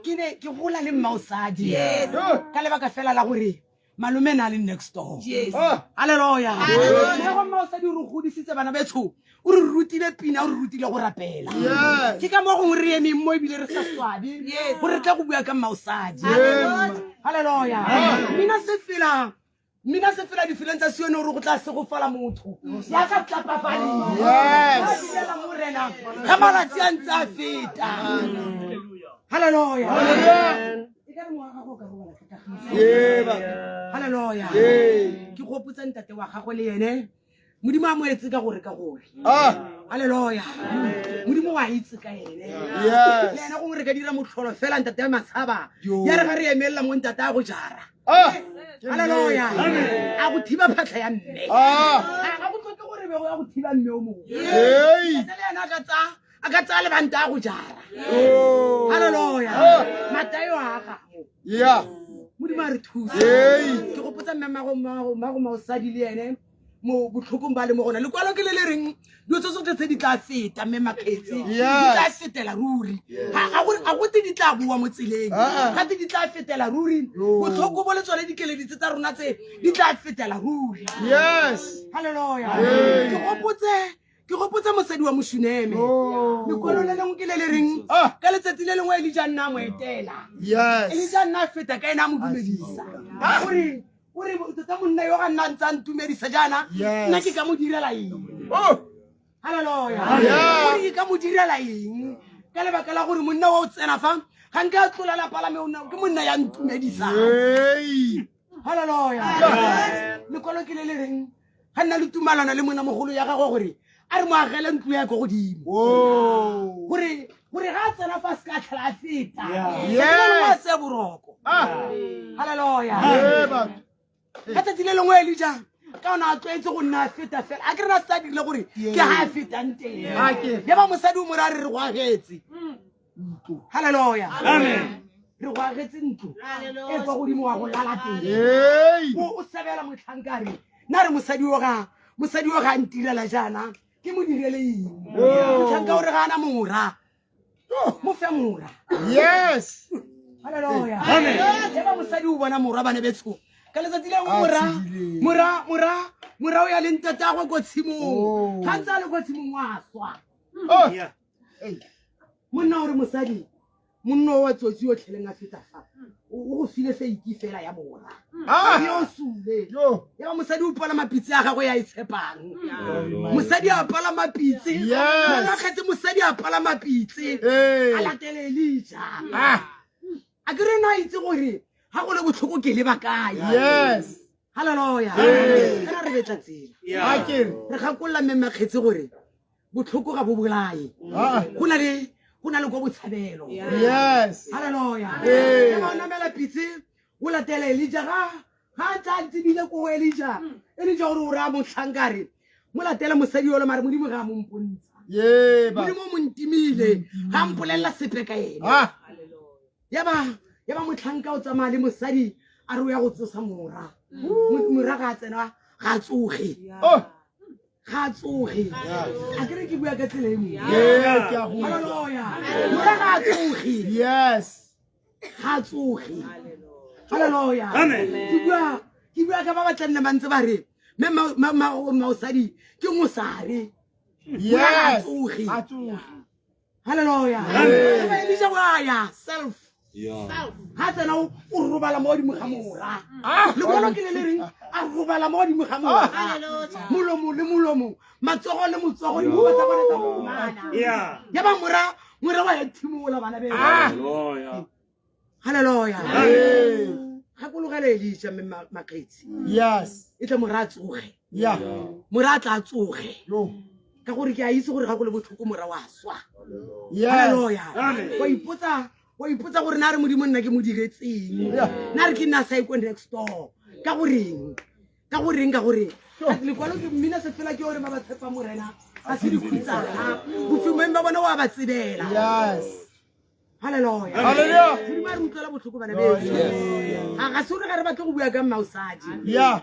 F: Ke ne ke gola le mmaosadi.
A: Oh.
F: Ka lebaka fela la gore malome na le next door.
A: Ah.
F: Halleluja. Mme go mmaosadi o re godisitse bana betsho. O re rutile pina, o re rutile go rapela.
A: Yes.
F: Ke ka moo gongwe re emeng mo ebile re sa swabe gore re tla go bua ka mmaosadi. Halleluja. Mmina se fela mmina se fela difeleng tsa sione gore go tla segofala motho ya sa tlapafaleng.
A: Yes.
F: A dumela morena ga malatsi a ntse a feta. Halleluja. E ka re mowa wa gago o ka robala ka kagiso.
A: Eba.
F: Halleluja.
A: Ee.
F: Ke gopotsa ntate wa gagwe le ene modimo a mo etse ka gore ka gore.
A: Ah.
F: Halleluja. Modimo wa itse ka ene.
A: Yes.
F: Le ene gongwe re ka dira motlholo fela ntate ya matshaba.
A: Yo.
F: Ya re ga re emelela mo ntate a go jara.
A: Ah.
F: Halleluja. A go thiba phatlha ya mme.
A: Ah.
F: A ga go tlhoke gore bego ya go thiba mme o mongwe.
A: Hey.
F: Ntate le ene a ka tsaya lebanta a go jara.
A: Oh.
F: Halleluja.
A: Ah.
F: Matayo a gagwe.
A: Yeah.
F: Modimo a re thuse.
A: Hey.
F: Ke gopotsa mme mmago maosadi le ene mo botlhokong ba le mo gona. Lekwalo ke le le reng dilo tse tsotlhe tse di tla feta mme Makgetsi. Di tla
A: Yes.
F: fetela ruri. Ga go te di tla boa mo tseleng.
A: Ah, ah.
F: Ga te di tla fetela ruri.
A: Yo.
F: Botlhoko bo le tsone dikeledi tse tsa rona tse di tla fetela ruri.
A: Yes.
F: Halleluja.
A: Hey.
F: Ke gopotse mosadi wa Moshuneme.
A: Oh.
F: Lekwalo le lengwe ke le le reng
A: Ah.
F: ka letsatsi le lengwe Elijah nna a mo etela.
A: Yes.
F: Elijah nna a feta ka ene a mo dumedisa. Gore gore tota monna yo ga nna ntse a ntumedisa jaana
A: Yes.
F: nna ke ka mo direla eng.
A: Oh.
F: Halleluja.
A: Yeah.
F: Gore ke ka mo direla eng ka lebaka la gore monna wa o tsena fa ga nka a tlola lapa la me o nna- ke monna ya ntumedisang.
A: Hey.
F: Halleluja. Lekwalo ke le le reng ga nna le tumalano le monamogolo ya gagwe gore a re mo agele ntlo ya ko godimo.
A: Oh.
F: Gore gore ga a tsena fa se ka tlhola a feta.
A: Yes.
F: A tseye boroko.
A: Ah.
F: Halleluja.
A: Eba.
F: Ka tsatsi le lengwe Elijah ka ona a tlwaetse go nna a feta fela a ke rena se a dirile gore ke ga a fetang teng.
A: A ke.
F: Ya ba mosadi o mo raya re re go agetse. Halleluja. Re go agetse ntlo e kwa godimo wa go lala teng.
A: Hey.
F: O sebela motlhanka a re nna re mosadi o ga a ntirela jaana ke mo direle eng.
A: Oh.
F: Motlhanka o re ga ana mora. Mo fe mora.
A: Yes.
F: Halleluja. Ya ba mosadi o bona mora bana betsho. Ka letsatsi le lengwe
A: A
F: mora
A: tshedile.
F: mora mora mora o ya le ntatagwe ko tshimong.
A: Oh.
F: Ga ntse a le ko tshimong wa swa.
A: Oh. Hey.
F: Monna o re mosadi monna o wa tsotsi o tlheleng a feta fa. O go file feiki fela ya mora.
A: Ah.
F: Yo sule.
A: Yo.
F: Ya ba mosadi o palama pitse ya gagwe ya e tshepang. Mosadi a palama pitse.
A: Yes.
F: Monna kgetse mosadi a palama pitse.
A: Hey.
F: A latele Elijah.
A: Ah.
F: A ke re na itse gore ga go le botlhoko ke leba kae.
A: Yes.
F: Halleluja.
A: Hey.
F: Kana re betla tsela.
A: A ke re.
F: Re gakolola mme Makgetsi gore botlhoko ga bo bolae.
A: Ah.
F: Go na le kwa botshabelo.
A: Yes.
F: Halleluja.
A: Hey.
F: Ke ba o namela pitse o latela Elijah ga a ntse a tsebile ko go Elijah. Elijah gore o raya motlhanka a re mo latele mosadi ole mare modimo ga a mo mpontsha.
A: Yeba.
F: Modimo o mo ntimile ga a mpolelela sepe ka ene.
A: Ah.
F: Ya ba motlhanka o tsamaya le mosadi a re o ya go tsosa mora. Mora ga a tsena ga a tsoge.
A: Oh.
F: Ga a tsoge. A ke re ke bua ka tsela e nngwe.
A: Yeah, ke a go utlwa.
F: Halleluja. Mora ga a tsoge.
A: Yes.
F: Ga a tsoge. Halleluja. Ke bua ka ba ba tla nna ba ntse ba re mme maosadi ke mosare. Mora ga a
A: Yes.
F: tsoge.
A: A tsoge.
F: Halleluja.
A: Amen.
F: Ba Elijah wa ya self. Ha tsena o robala mo godimo ga mora.
A: Ah.
F: Lekwalo ke le le reng a robala mo godimo ga mora. Molomo le molomo, matsogo le motsogo, dibuka tsa bone tsa momana. Ya ba mora mora wa ya thimola bana be. Halleluja.
A: Hey.
F: Gakologela Elijah mme Makgetsi.
A: Yes.
F: E tla mora a tsoge.
A: Yeah.
F: Mora a tla tsoge.
A: Yo.
F: Ka gore ke a itse gore ga go le botlhoko mora wa swa.
A: Yes.
F: Halleluja. Wa ipotsa gore na re modimo nna ke mo diretseng.
A: Yeah.
F: Na re ke nna sa ye ko next door. Ka goreng? Ka goreng? Ka gore lekwalo ke mmina sefela ke gore ba ba tshepa Morena ga se dikhutsana, bofumeng ba bona wa ba tsebela.
D: Yes.
F: Halleluja.
D: Hallelujah.
F: Modimo a re utlwela botlhoko, bana beso. Ga se gore ga re batle go bua ka mmaosadi.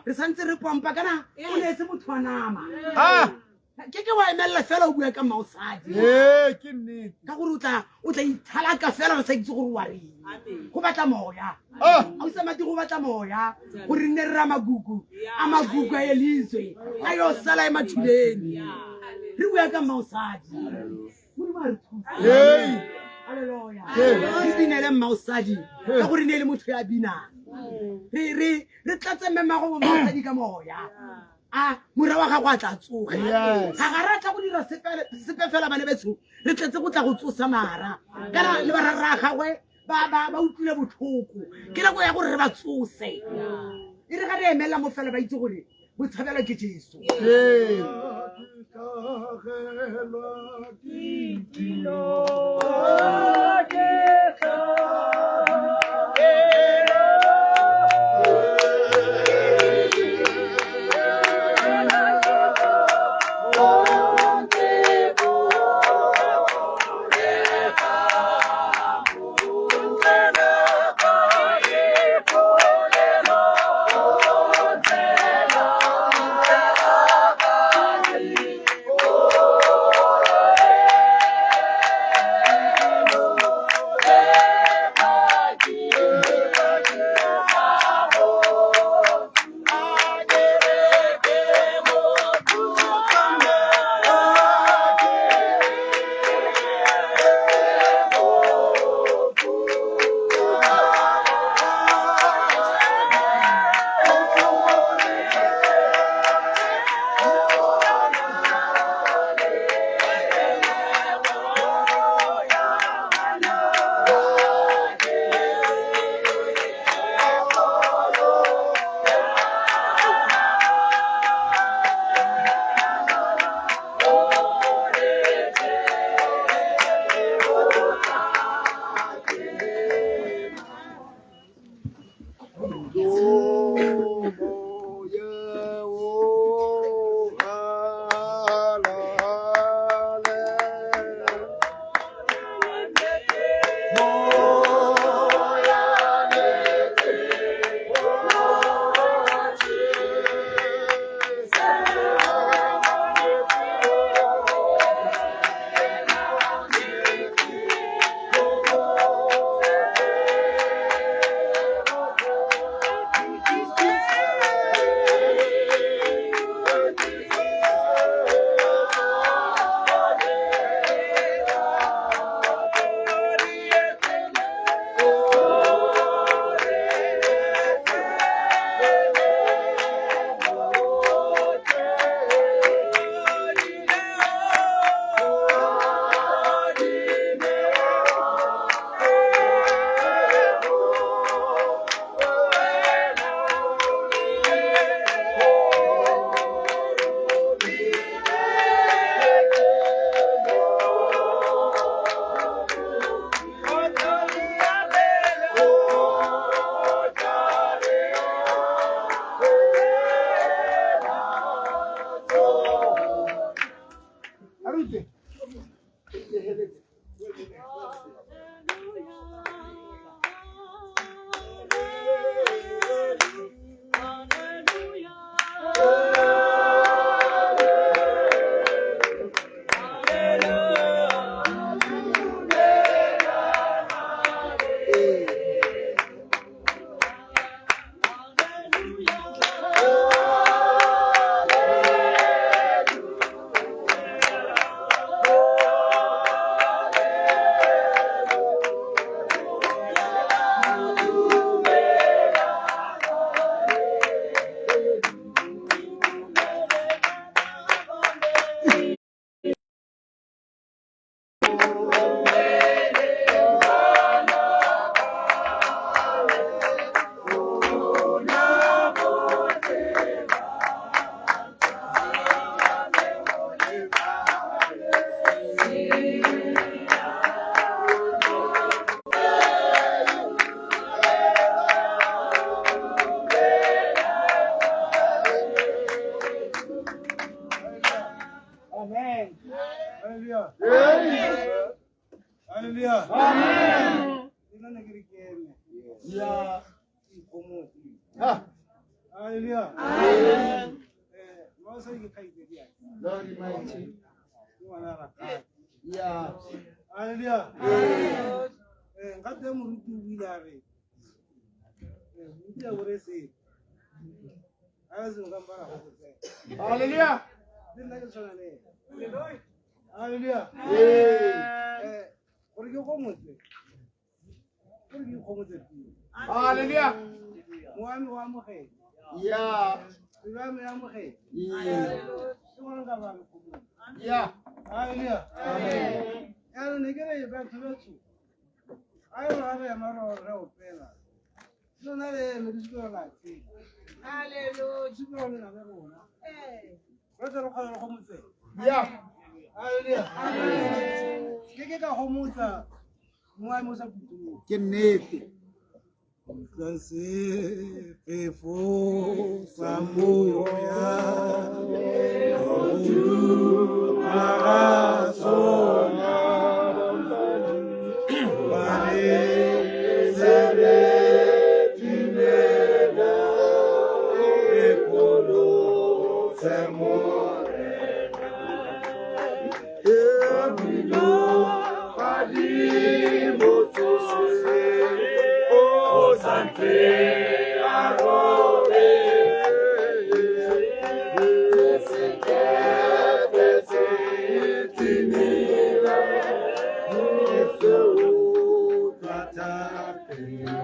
F: Re santse re pompa kana o ne e se motho wa nama.
D: Ah.
F: Ke wa emelela fela o bua ka mmaosadi.
D: Ee, ke nnete.
F: Ka gore o tla ithalaka fela re sa itse gore wa reng. Go batla moya.
D: Ah.
F: Ausamati, go batla moya gore nne re ra magugu a magugu a elizwe a yo sala e mathuleni re bua ka mmaosadi. Modimo a re thusa.
D: Hey.
F: Halleluja.
D: Hey.
F: Re binele mmaosadi ka gore ne e le motho ya binang. Re tlatse mmemago mmaosadi ka moya a mora wa gago a tla tsoge.
D: Yes.
F: Ga re tla go dira sepe fela, bane betsho, re tletse go tla go tsosa mara kana le barara gagwe ba utlwile botlhoko. Ke nako ya gore re ba tsose, e re ga re emelela mo fela ba itse gore botshabelo ke Jesu.
D: Ee. Arute. Hallelujah. Amen. Hallelujah. Amen. Yeah. Hallelujah. Amen. Lord mighty. Yeah. Hallelujah. Amen. Nka moruti o ile a re moruti a bore se a se nka mpara go go
A: Hallelujah.
D: Le nna ke tshwana le ena. Hallelujah. Gore ke gomotse, gore ke ikgomotse pele.
A: Hallelujah.
D: Mowa me o amogele.
A: Yeah.
D: Pelo ya me e amogele.
A: Yeah.
D: Ke gona nka ba le kgomotse.
A: Yeah.
D: Hallelujah. Amen. Yaanong ne ke re batho betsho, a e re ga re ema re opela, lona le eme le supe la tshela.
G: Hallelujah.
D: Supe le na le rona. Re tle re kgone re gomotsega.
A: Yeah.
D: Hallelujah. Amen. Ke ka gomotsa mowa me o sa phuthologa.
A: Ke nnete.
D: Utlwang sefefo sa moya, go ga sona, ba re sebe timela, re pholose Morena. Ebile badimo tsohle, o sa ntse a robetse. Sekepe se timile, se utlwa thapelo.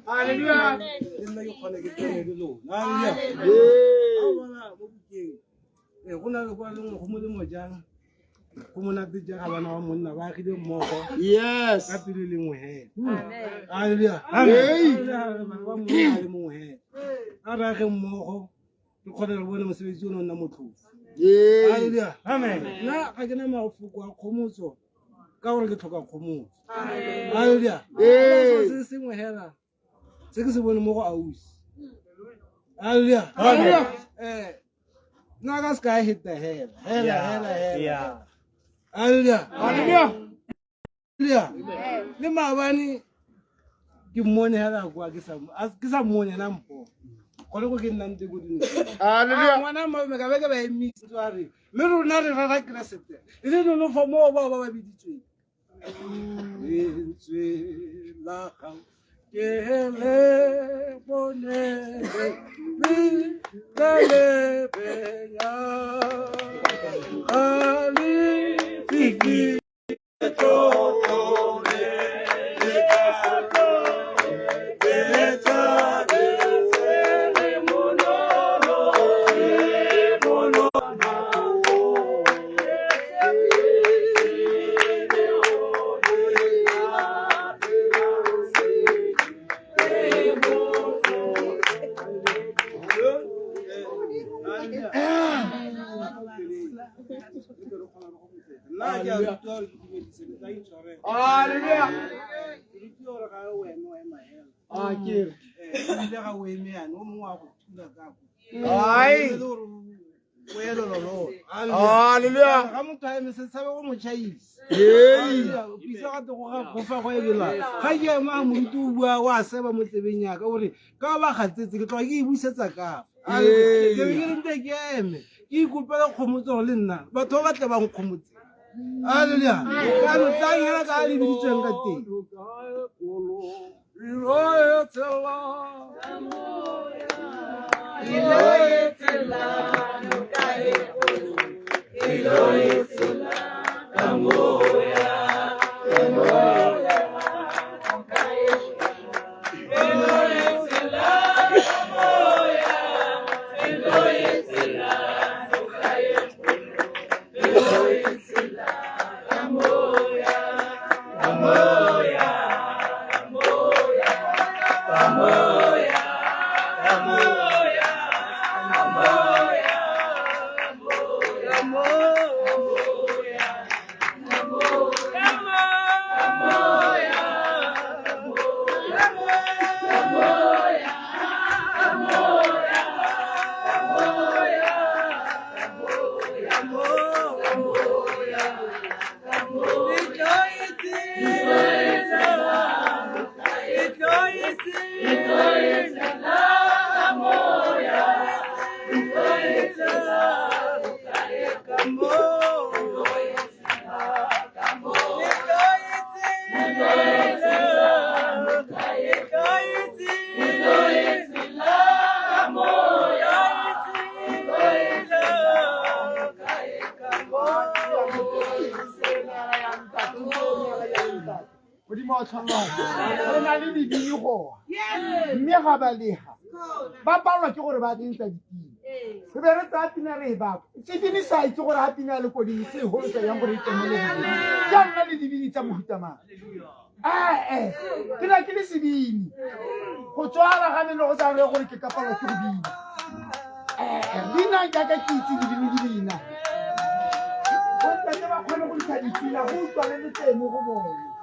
A: Hallelujah.
D: Le nna ke kgone ke tsene le lona. Hallelujah. Ga o bona mo bukeng, go na le kwa lengwe go molemo jang
H: Go monate ja ga bana ba monna ba agile mmogo.
A: Yes.
H: Ka pelo e le nngwe hela. Hallelujah. Hallelujah. Bana ba monna a le mongwe hela. A re age mmogo re kgone re bone mosebetsi o ne o nna motlhofo. Hallelujah. Amen. Nna ga ke na mafoko a kgomotso ka gore ke tlhoka kgomotso. Hallelujah. Se sengwe hela se ke se bone mo go ausi. Hallelujah.
A: Hallelujah.
H: Nna ka se ka heta hela. Hela hela hela. Hallelujah.
A: Hallelujah.
H: Hallelujah. Le maabane ke mmone hela kwa ke sa mmone ena mpo. Gone ko ke nnang teng ko dinokeng.
A: Hallelujah.
H: Ngwana malome ka be ke ba emisitse a re mme rona re rera Keresete e le nonofo moo bao ba ba biditsweng. Lentswe la gago ke le bone le le benya ga le fifi.
A: Hallelujah. Ai. Hallelujah.
H: Ga motho a eme se tshabe go mo tšhaisa.
A: Hey.
H: Pisa ga te go ga gofa go ebela. Ga ke ema a moruti o bua wa seba mo tsebeng ya ka gore ka ba gatsetse ke tloga ke e busetsa ka fa.
A: Ee.
H: Ke be ke re nte ke eme ke ikopela kgomotso gore le nna batho ba batle ba nkgomotse. Hallelujah. Ka no tlang hela ka a le biditsweng ka teng.
A: Modimo wa tlhonolofatso. Re na le dibini goa. Mme ga ba leha ba palelwa ke gore ba dintsa dipina. Re be re tsaya pina re e baka. Sebini sa itse gore ga pina ya lekoding se golosa yang gore e kene le ke a nna le dibini tsa mohuta mang. Ee, ke na ke le sebini. Go tswala ga meno go sa re gore ke ka palelwa ke go bina. Ee, bina jaaka ke itse dibini di bina. Bontate ba kgone go ntsha dipina go utlwa le letseno go bone.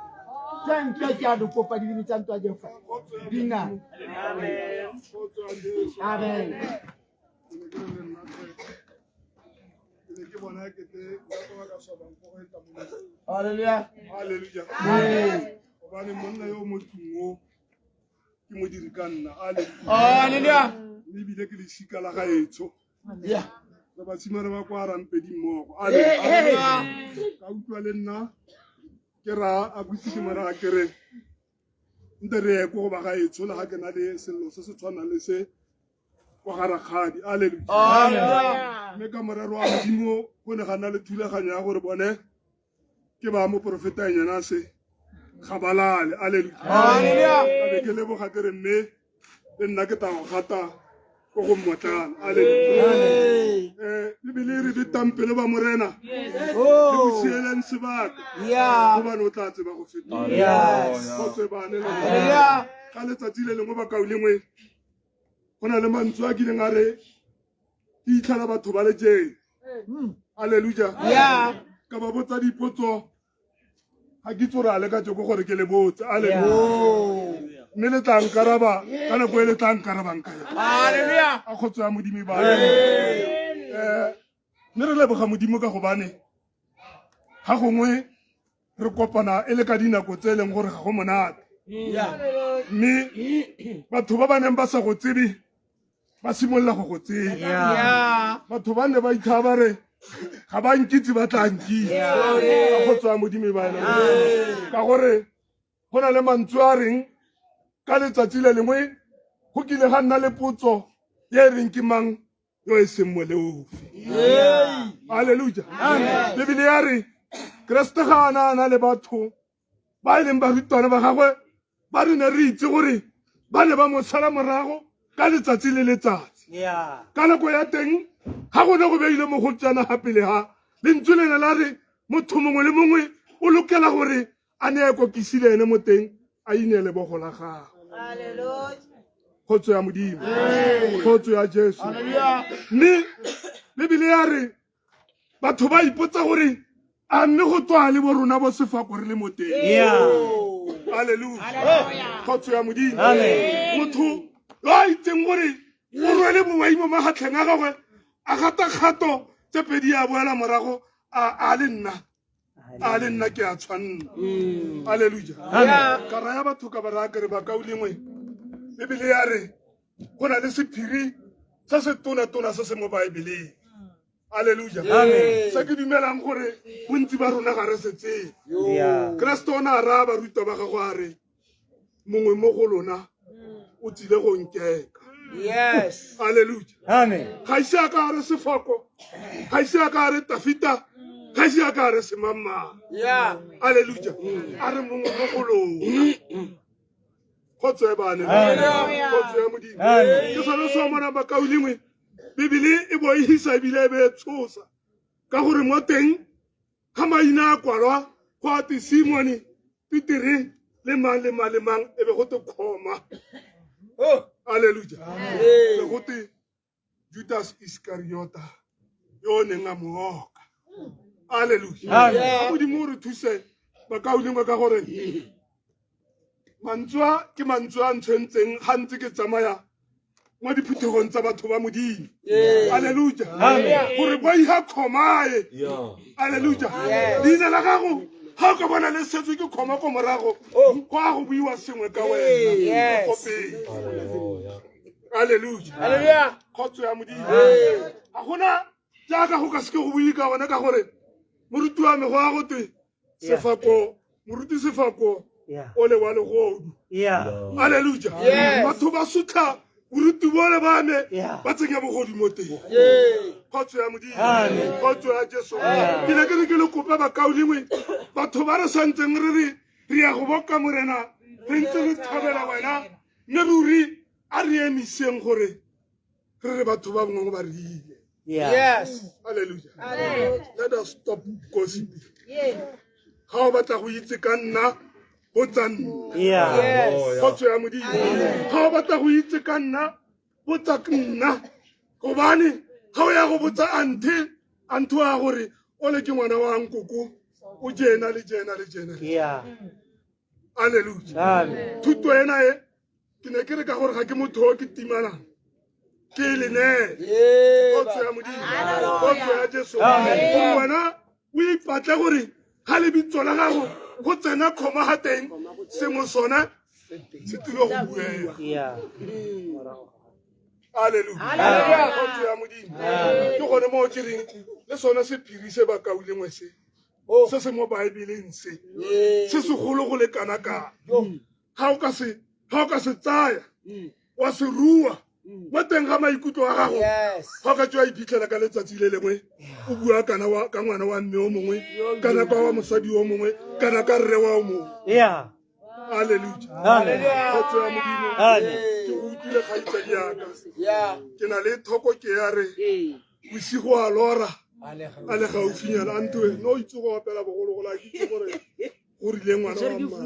A: Jang ke ke a di kopa dibini tsa ntwa jefa. Bina. Amen. Hallelujah.
I: Hallelujah.
A: Amen.
I: Gobane monna yo mo tlung o ke modiri ka nna. Hallelujah.
A: Hallelujah.
I: Mme ebile ke lesika la gaetsho.
A: Yeah.
I: Re basimane ba kwa Rampedi mmogo.
A: Eh, eh.
I: Hallelujah. Ka utlwa le nna ke ra a butse ke mora ke re nte re ye ko go ba gaetsho le ga ke na le sello se se tshwanang le se kwa ga rakgadi. Hallelujah.
A: Hallelujah.
I: Mme ka morero wa Modimo go ne ga nna le thulaganyo ya gore bone ke ba moporofeta nyana se ga ba lale. Hallelujah.
A: Hallelujah.
I: Ka be ke leboga ke re mme le nna ke tla go gata Ko go mmotlana. Alleluia. Bibele e re betang pelo ba Morena le bo sieleng sebaka, gobane o tla tseba go feta. Go tsebane le ga letsatsi le lengwe bakaulengwe, go na le mantswe a kileng a re ke itlhela batho ba le jeng. Alleluia. Ka ba botsa dipotso, ga ke itse gore a le ka joko gore ke le botse. Alleluia. Mme le tla nkaraba ka nako e le tla nkarabang ka yone. A kgotso ya Modimo ba. Mme re leboga Modimo ka gobane ga gongwe re kopana e le ka dinako tse e leng gore ga go monate, mme batho ba ba neng ba sa go tsebe ba simolola go go tseba. Batho ba ne ba itlha ba re ga ba nkitse, ba tla nkitse ka kgotso ya Modimo ba ena, ka gore go na le mantswe a reng ka letsatsi le lengwe go kile ga nna le potso e e reng ke mang yo e seng moleofi. Alleluia. Bibele ya re Keresete ga a na a na le batho ba e leng barutwana ba gagwe, ba re ne re itse gore ba ne ba mo sala morago ka letsatsi le letsatsi. Ka nako ya teng ga go ne go beile mo go tsena ga pele ga lentswe le ne la re motho mongwe le mongwe o lokela gore a ne a kokisi le ene mo teng a ine lebogo la gagwe. Kgotso ya Modimo, kgotso ya Jesu. Mme Bibele ya re batho ba ipotsa gore a mme go tswa le bo rona bo Sefako re le mo teng. Alleluia. Kgotso ya Modimo. Motho yo a itseng gore o rwele bowai mo magatlheng a gagwe, a gata kgato tse pedi a boela morago, a le nna, a le nna ke a tshwanna. Alleluia. Ka raya batho ka ba raya kere bakaulengwe, Bibele ya re go na le sephiri se se tona-tona se se mo Baebeleng. Alleluia. Se ke dumelang gore bontsi ba rona ga re se tseye. Keresete o ne a raya barutwa ba gagwe a re mongwe mo go lona o tsile go nkeka. Alleluia. Ga ise a ka a re Sefako, ga ise a ka a re Tafita, ga ise a ka a re semangmang. Alleluia. A re mongwe mo go lona. Kgotso e bane, kgotso ya Modimo. Ke sone se o mona bakaulengwe, Bibele e bo e hisa ebile e be e tshosa, ka gore mo teng ga maina a kwalwa go ate Simone, Petere le mang le mang le mang, e be go te khoma. Alleluia. Be go te Judas Iskariota yo o neng a mo oka. Alleluia. A Modimo o re thuse bakaulengwe, ka gore mantswe a ke mantswe a ntshwentseng ga ntse ke tsamaya mo diphuthegong tsa batho ba Modimo. Alleluia. Gore boiga khomae. Alleluia. Leina la gago ga o ka bona le setswe ke khoma ko morago, go a go buiwa sengwe ka wena ko pele. Alleluia. Kgotso ya Modimo. Ga gona jaaka go ka seke go bue ka gone, ka gore moruti wa me go a go twe Sefako, moruti Sefako o le wa legodu. Alleluia. Batho ba sutlha boruti bole ba me ba tsenya bogodu mo teng. Kgotso ya Modimo, kgotso ya Jesu. Ke ne ke re ke le kope bakaulengwe, batho ba re santseng re re re ya go boka Morena, re ntse re thabela wena, mme ruri a re emiseng gore re re batho ba bangwe ba rile. Alleluia. Let us stop gossiping. Ga o batla go itse ka nna, botsa nna. Kgotso ya Modimo. Ga o batla go itse ka nna, botsa nna, gobane ga o ya go botsa anthe, anthe wa gore o le ke ngwana wa nkoko o jena le jena le jena. Alleluia. Thuto ena e ke ne ke re ka gore ga ke motho o ke timalang ke le neele. Kgotso ya Modimo, kgotso ya Jesu. Gore wena o ipatle gore ga lebitso la gago go tsena khoma ga teng, sengwe sona se tlile go buela. Alleluia. Kgotso ya Modimo. Ke gone moo ke reng le sone sephiri se bakaulengwe se se se mo Baebeleng se se segolo go le kana kana, ga o ka se ga o ka se tsaya wa se rua mo teng ga maikutlo a gago, ga o ka tswa iphitlhela ka letsatsi le lengwe o bua kana wa ka ngwana wa mme o mongwe, kana ka wa mosadi o mongwe, kana ka rre wa o mongwe. Alleluia. Kgotso ya Modimo. Ke go utlwile kgaitsadi yaka ke na le thoko ke ya re bosigo a lora a le gaufinyana a ntoe no itse go opela bogologolo a ke itse gore go rile ngwana wa mma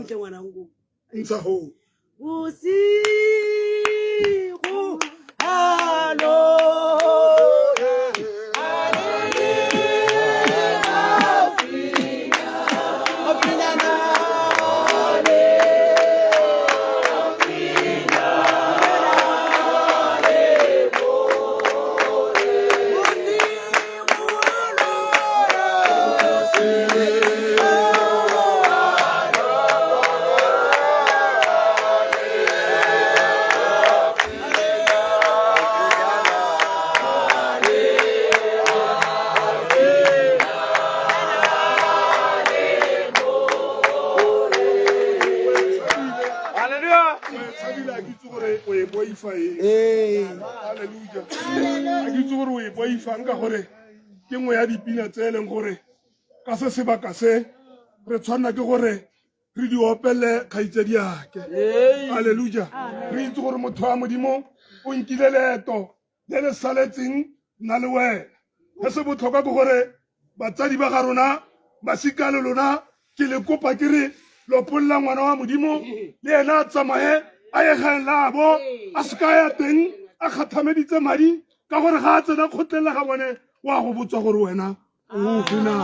I: ntsha go
F: bosigo a lora
I: tshabile a ke itse gore o e boifa eng halleluja a ke itse gore o e boifang ka gore ke nngwe ya dipina tse e leng gore ka se sebaka se re tshwanela ke gore re di opele kgaitsedi ake halleluja re itse gore motho wa modimo o nkile leeto le le saletseng nna le wena se se botlhokwa ke gore batsadi ba ga rona masika le lona ke le kopa ke re lopolla ngwana wa modimo le ena a tsamaye a ye gaeng labo a seka ya teng a kgathameditse madi ka gore ga a tsena kgotleng la ga bone wa go botswa gore wena o ofe na.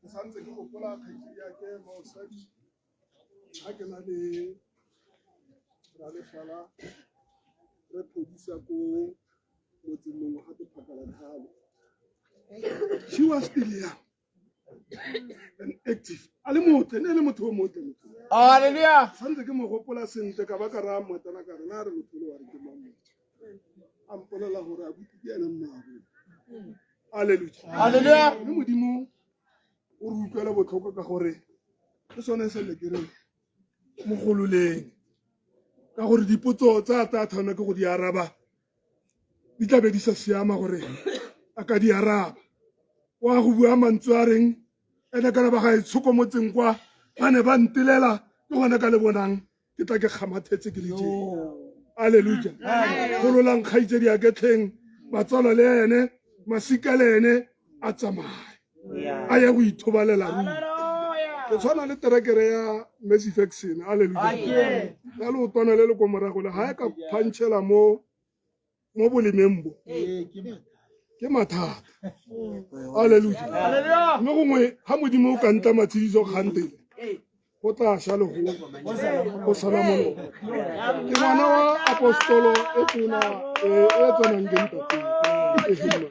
I: Ke santse ke gopola kgaitsedi yake maosadi ga ke na le ralefala re phodisa ko motseng mongwe gape Phakalathabo. She was still young and active a le motle ne le motho o motle motho.
A: Hallelujah.
I: Santse ke mo gopola sentle ka ba ka raya mmatana ka re na re motho le wa re ke mang motho a mpolela gore a buti ke ene mmaabo. Hallelujah.
A: Hallelujah.
I: Mme modimo o re utlwele botlhoko ka gore ke sone se ne ke re mogololeng ka gore dipotso tsa tsa tshwana ke go di araba di tla be di sa siama gore a ka di araba. Wa go bua mantswe a reng ene kana ba ga e tshoko motseng kwa ba ne ba ntelela ke gone ka le bonang ke tla ke kgamathetse ke le teng. Hallelujah. Gololang kgaitsedi ya ketlheng batswalo le ene masika le ene a tsamaye a ye go ithobalela ruri. Ke tshwana le terekere ya Mercy Faction. Hallelujah. Ya leotwana le le ko morago le ga e ka phantšhela mo bolemeng bo ke mathata. Hallelujah. Mme gongwe ga modimo o ka ntla matshediso kgantele go tla sha le go sala molomo. Ke ngwana wa apostolo e tona e tsenang ke ntateng.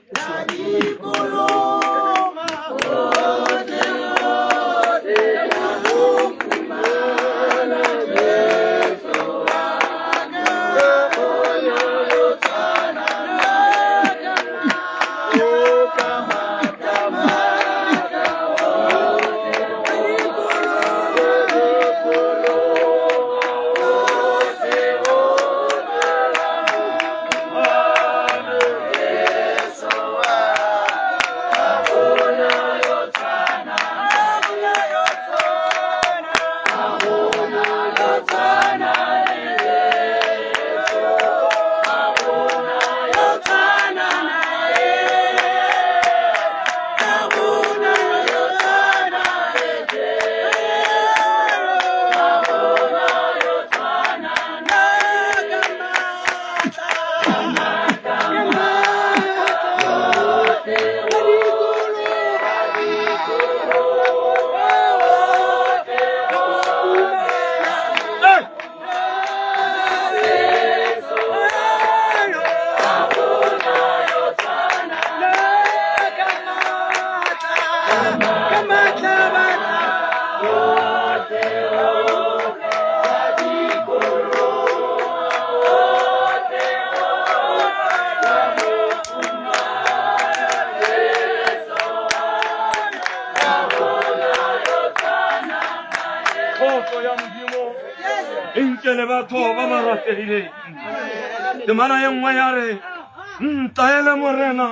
E: Ka matla ba tla otlhe otlhe a dikologa otlhe otlhe ka mo fumana Jesu ga gona yo tshwanang nae.
J: Kgotso ya Modimo e nke le batho ba ba rategileng. Temana ye nngwe ya re, Ntaele Morena,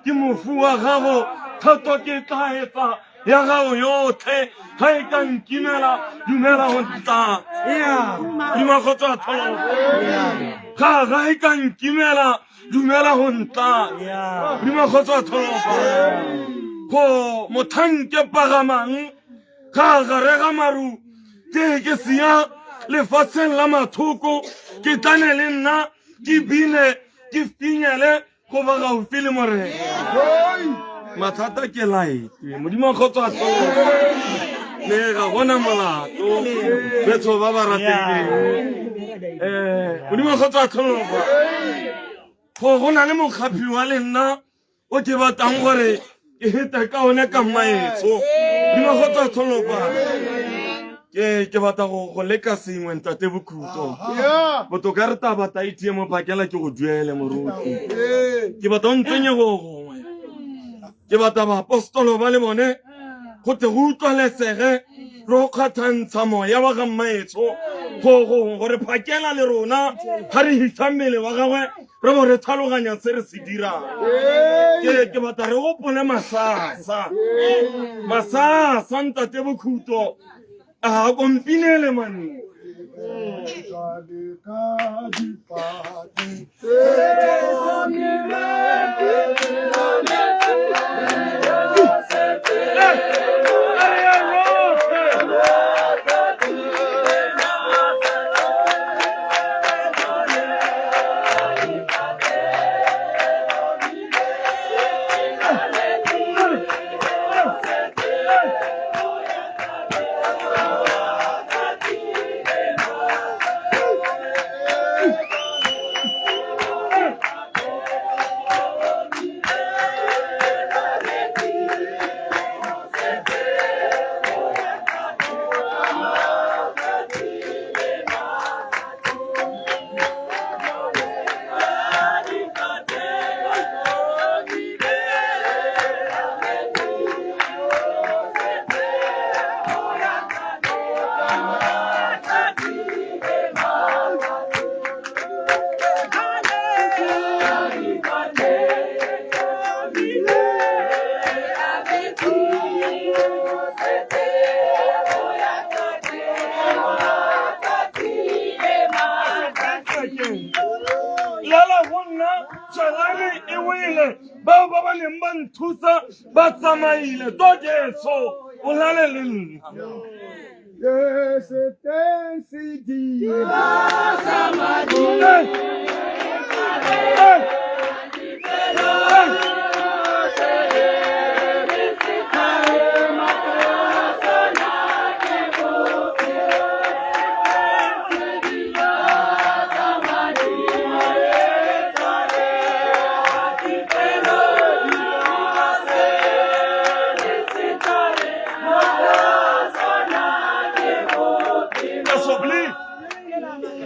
J: ke mofu wa gago, thato ke tla etsa ya gago yotlhe, ga e ka nkimela, dumela go ntlatsa. Duma kgotsa tlholo. Ga ga e ka nkimela, dumela go ntlatsa. Duma kgotsa tlholo. Go mothang ke pagamang ga gare ga maru ke ke sia lefatsheng la mathoko, ke tlane le nna ke bine ke finyele go ba gaufi le Morena. Mathata ke laete Modimo kgotsa tsogo le ga gona molato betho ba ba rategileng. Modimo kgotsa tlholofa go na le mokgaphi wa le nna o ke batlang gore ke hete ka one ka mmaetsho. Modimo kgotsa tlholofa ke batla go leka sengwe ntate Bokhutlo. Botoka re tla batla ATM phakela ke go duele moruti. Ke batla o ntsenye go gongwe. Ke batla baapostolo ba le bone go tle go utlwalesege re go kgathantsha moya wa ga mmaetsho go gongwe gore phakela le rona ga re hisa mmele wa gagwe re bo re tlhaloganya se re se dirang. Ke batla re gopole masasa. Masasa ntate Bokhutlo a kompinele mane. Lala go nna tšhalane e wele, bao ba ba neng ba nthusa ba tsamaile, to Jesu o lale le nna.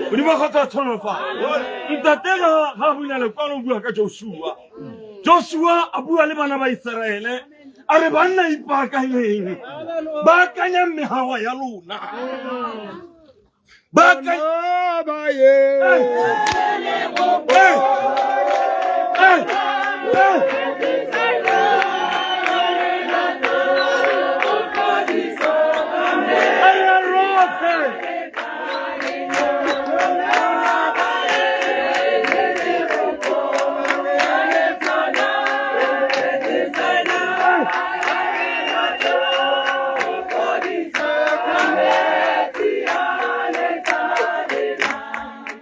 J: Modimo kgotsa tsholofa ntate ga ga bula lekwalo o bua ka Joshua. Joshua a bua le bana ba Iseraele a re banna ipaakanyeng, baakanyang megawa ya lona.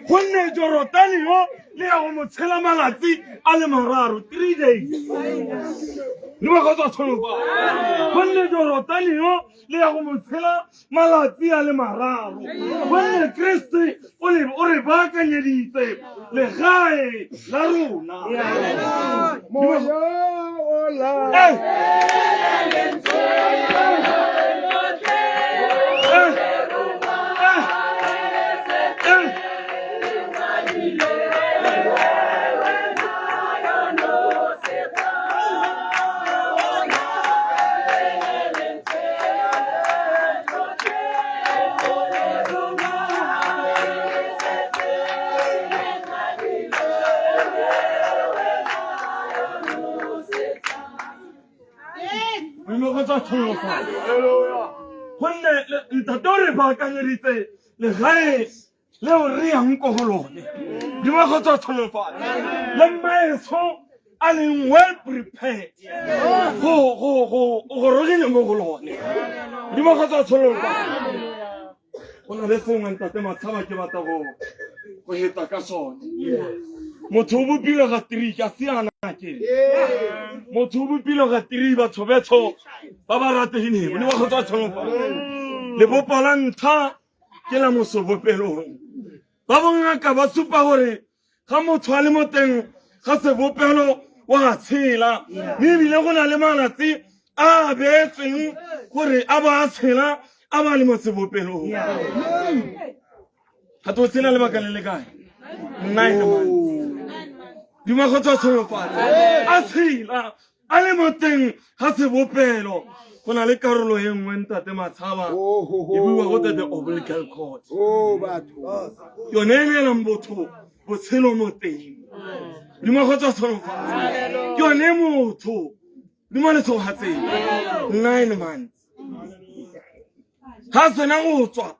J: Gonne Jorotane yo le ya go mo tshela malatsi a le mararo, 3 days. Le ba go tswa tsholofa. Gonne Jorotane yo le ya go mo tshela malatsi a le mararo. Gonne Kriste o le o re baakanyeditse legae la rona. Moya o la. Hey! kgotsa tsholofelo gonne ntate o re baakanyeditse legae leo re yang ko go lone dingwe go tswa tsholofelo le mmaetsho a leng well prepared go gorogile mo go lone dingwe go tswa tsholofelo go na le sengwe ntate matshaba ke batla go go heta ka sone motho o bopilwe ga three ka siana ke motho o bopilwe ga three batho betsho ba ba rategileng ne ba go tswa tsholofelo lebopo la ntlha ke la mosobopelong ba bongaka ba supa gore ga motho a le mo teng ga sebopelo wa tshela mme ebile go na le malatsi a a beetsweng gore a ba a tshela a ba le mo sebopelong ga to tshela lebaka le le kae 9 months dingwaga go tswa tsholofatse a tshela a le mo teng ga sebopelo go na le karolo e nngwe ntate matshaba e buiwa go the umbilical cord yone e neelang botho botshelo mo teng dimo go tswa tsholofelo ke yone motho dimo le tshogatseng 9 months ga sena go tswa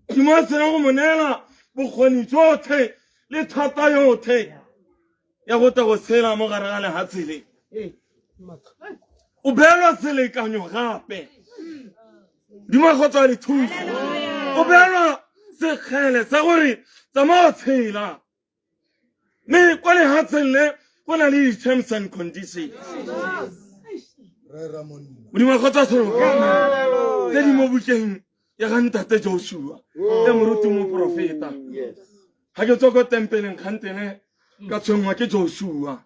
J: dimo a sena go mo neela bokgoni jotlhe le thata yotlhe ya go tla go tshela mo gare ga lehatshe le o beelwa selekanyo gape dingwago tsa dithuso o beelwa sekgele sa gore tsamaya tshela mme kwa lehatsheng le go na le di-terms and conditions modimo kgotsa tsholofelo tse di mo bukeng ya ga ntate Joshua ya moruti moprofeta ga ke tswa ko tempeleng kgantene ka tshwenngwa ke Joshua.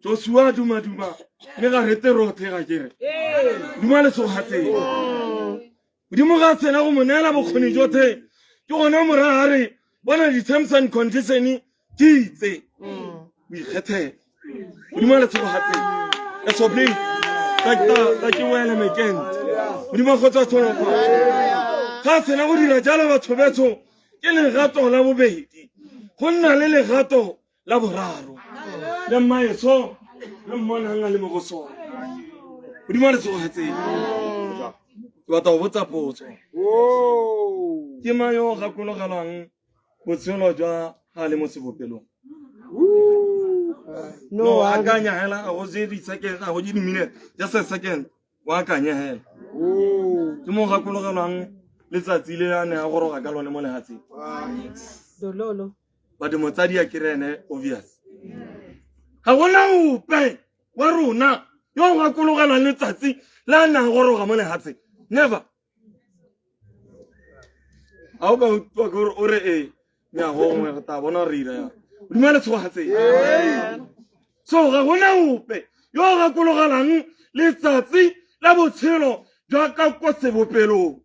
J: Joshua a duma-duma mme ga rete rothe ga kere duma lesogatseng modimo ga tsena go mo neela bokgoni jothe ke gone moraga re bona di-terms and condition ke itse o ikgethela modimo a letshogogatseng esoble ka ke wele mekent modimo a kgotsa tsholofatso ga sena go dira jalo batho betsho ke legato la bobedi go nna le legato la boraro le mmaetsho le mmonang a le mo go sone modimo a letshogogatseng ke batla go botsa potso ke mang yo o gakologelwang botshelo jwa ga le mo sebopelong no akanya hela a go je di-second a go je di-minute just a second o akanye hela ke mo gakologelwang letsatsi le a ne a goroga ka lone mo lehatsheng
F: dololo
J: but motsadi a kere ene obvious ga gona ope wa rona yo o gakologelwang letsatsi le a ne a goroga mo lehatsheng never a o ka utlwa gore o re ee nyago nngwe re tla bona re ira yang modimo le tshogatseng so ga gona ope yo o gakologelang letsatsi la botshelo jwa ka ko sebopelong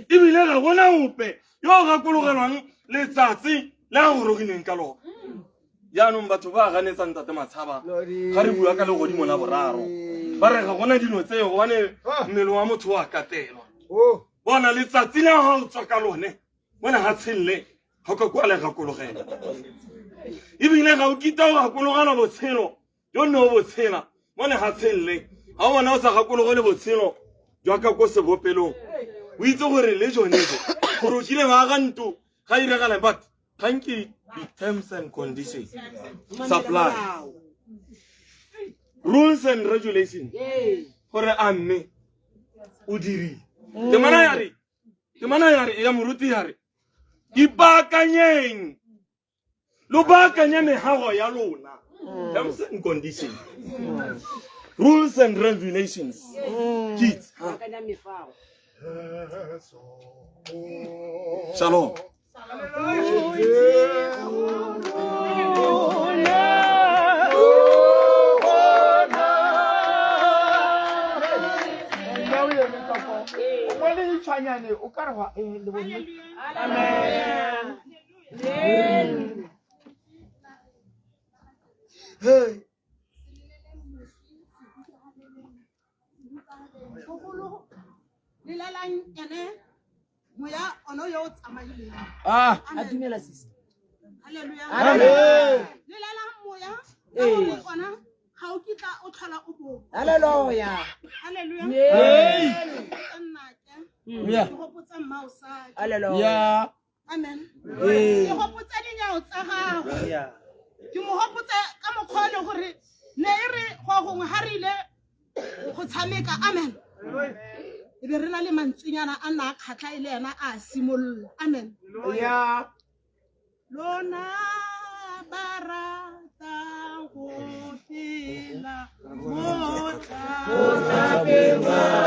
J: ebile ga gona ope yo o gakologelwang letsatsi le a gorogileng ka lone jaanong batho ba ganetsang tate matshaba ga re bua ka legodimo la boraro ba re ga gona dilo tseo gobane mmele wa motho o a katelwa bona letsatsi la ga o tswa ka lone mo lehatsheng le ga ka kwa le gakologela ebile ga o kita o gakologela botshelo jo nne o botshela mo lehatsheng le ga o bona o sa gakologele botshelo jwa ka ko sebopelong o itse gore le jone bo gore o kile ba ga nto ga iregalang but thank you the terms and conditions supply rules and regulations gore a mme o dirile temana ya re temana ya re ya moruti ya re ipaakanyeng lo baakanye mehago ya lona terms and conditions rules and regulations kids shalom.
A: Tshwanyane o ka re wa le bone.
G: Amen.
A: Hey.
G: Bogolo lelelang ene moya ono yo o tsamaileng.
A: Ah.
F: A dumela sister.
G: Hallelujah.
A: Amen.
G: Lelelang moya ka gore ona ga Ga o kitla o tlhola o boa.
F: Hallelujah.
G: Hallelujah.
F: Hey.
G: Ke nnake.
F: Yeah.
G: Ke gopotsa mmaosadi.
F: Hallelujah. Yeah.
G: Amen.
F: Ee.
G: Ke gopotsa dinao tsa gago.
H: Yeah.
G: Ke mo gopotse ka mokgwa o le gore ne e re go gongwe ga re ile go tshameka amen. E be re na le mantswenyana a nna a kgatlha e le ena a simolola. Amen.
F: Yeah.
G: Lona ba ratang go phela mo
E: Motlhapeng wa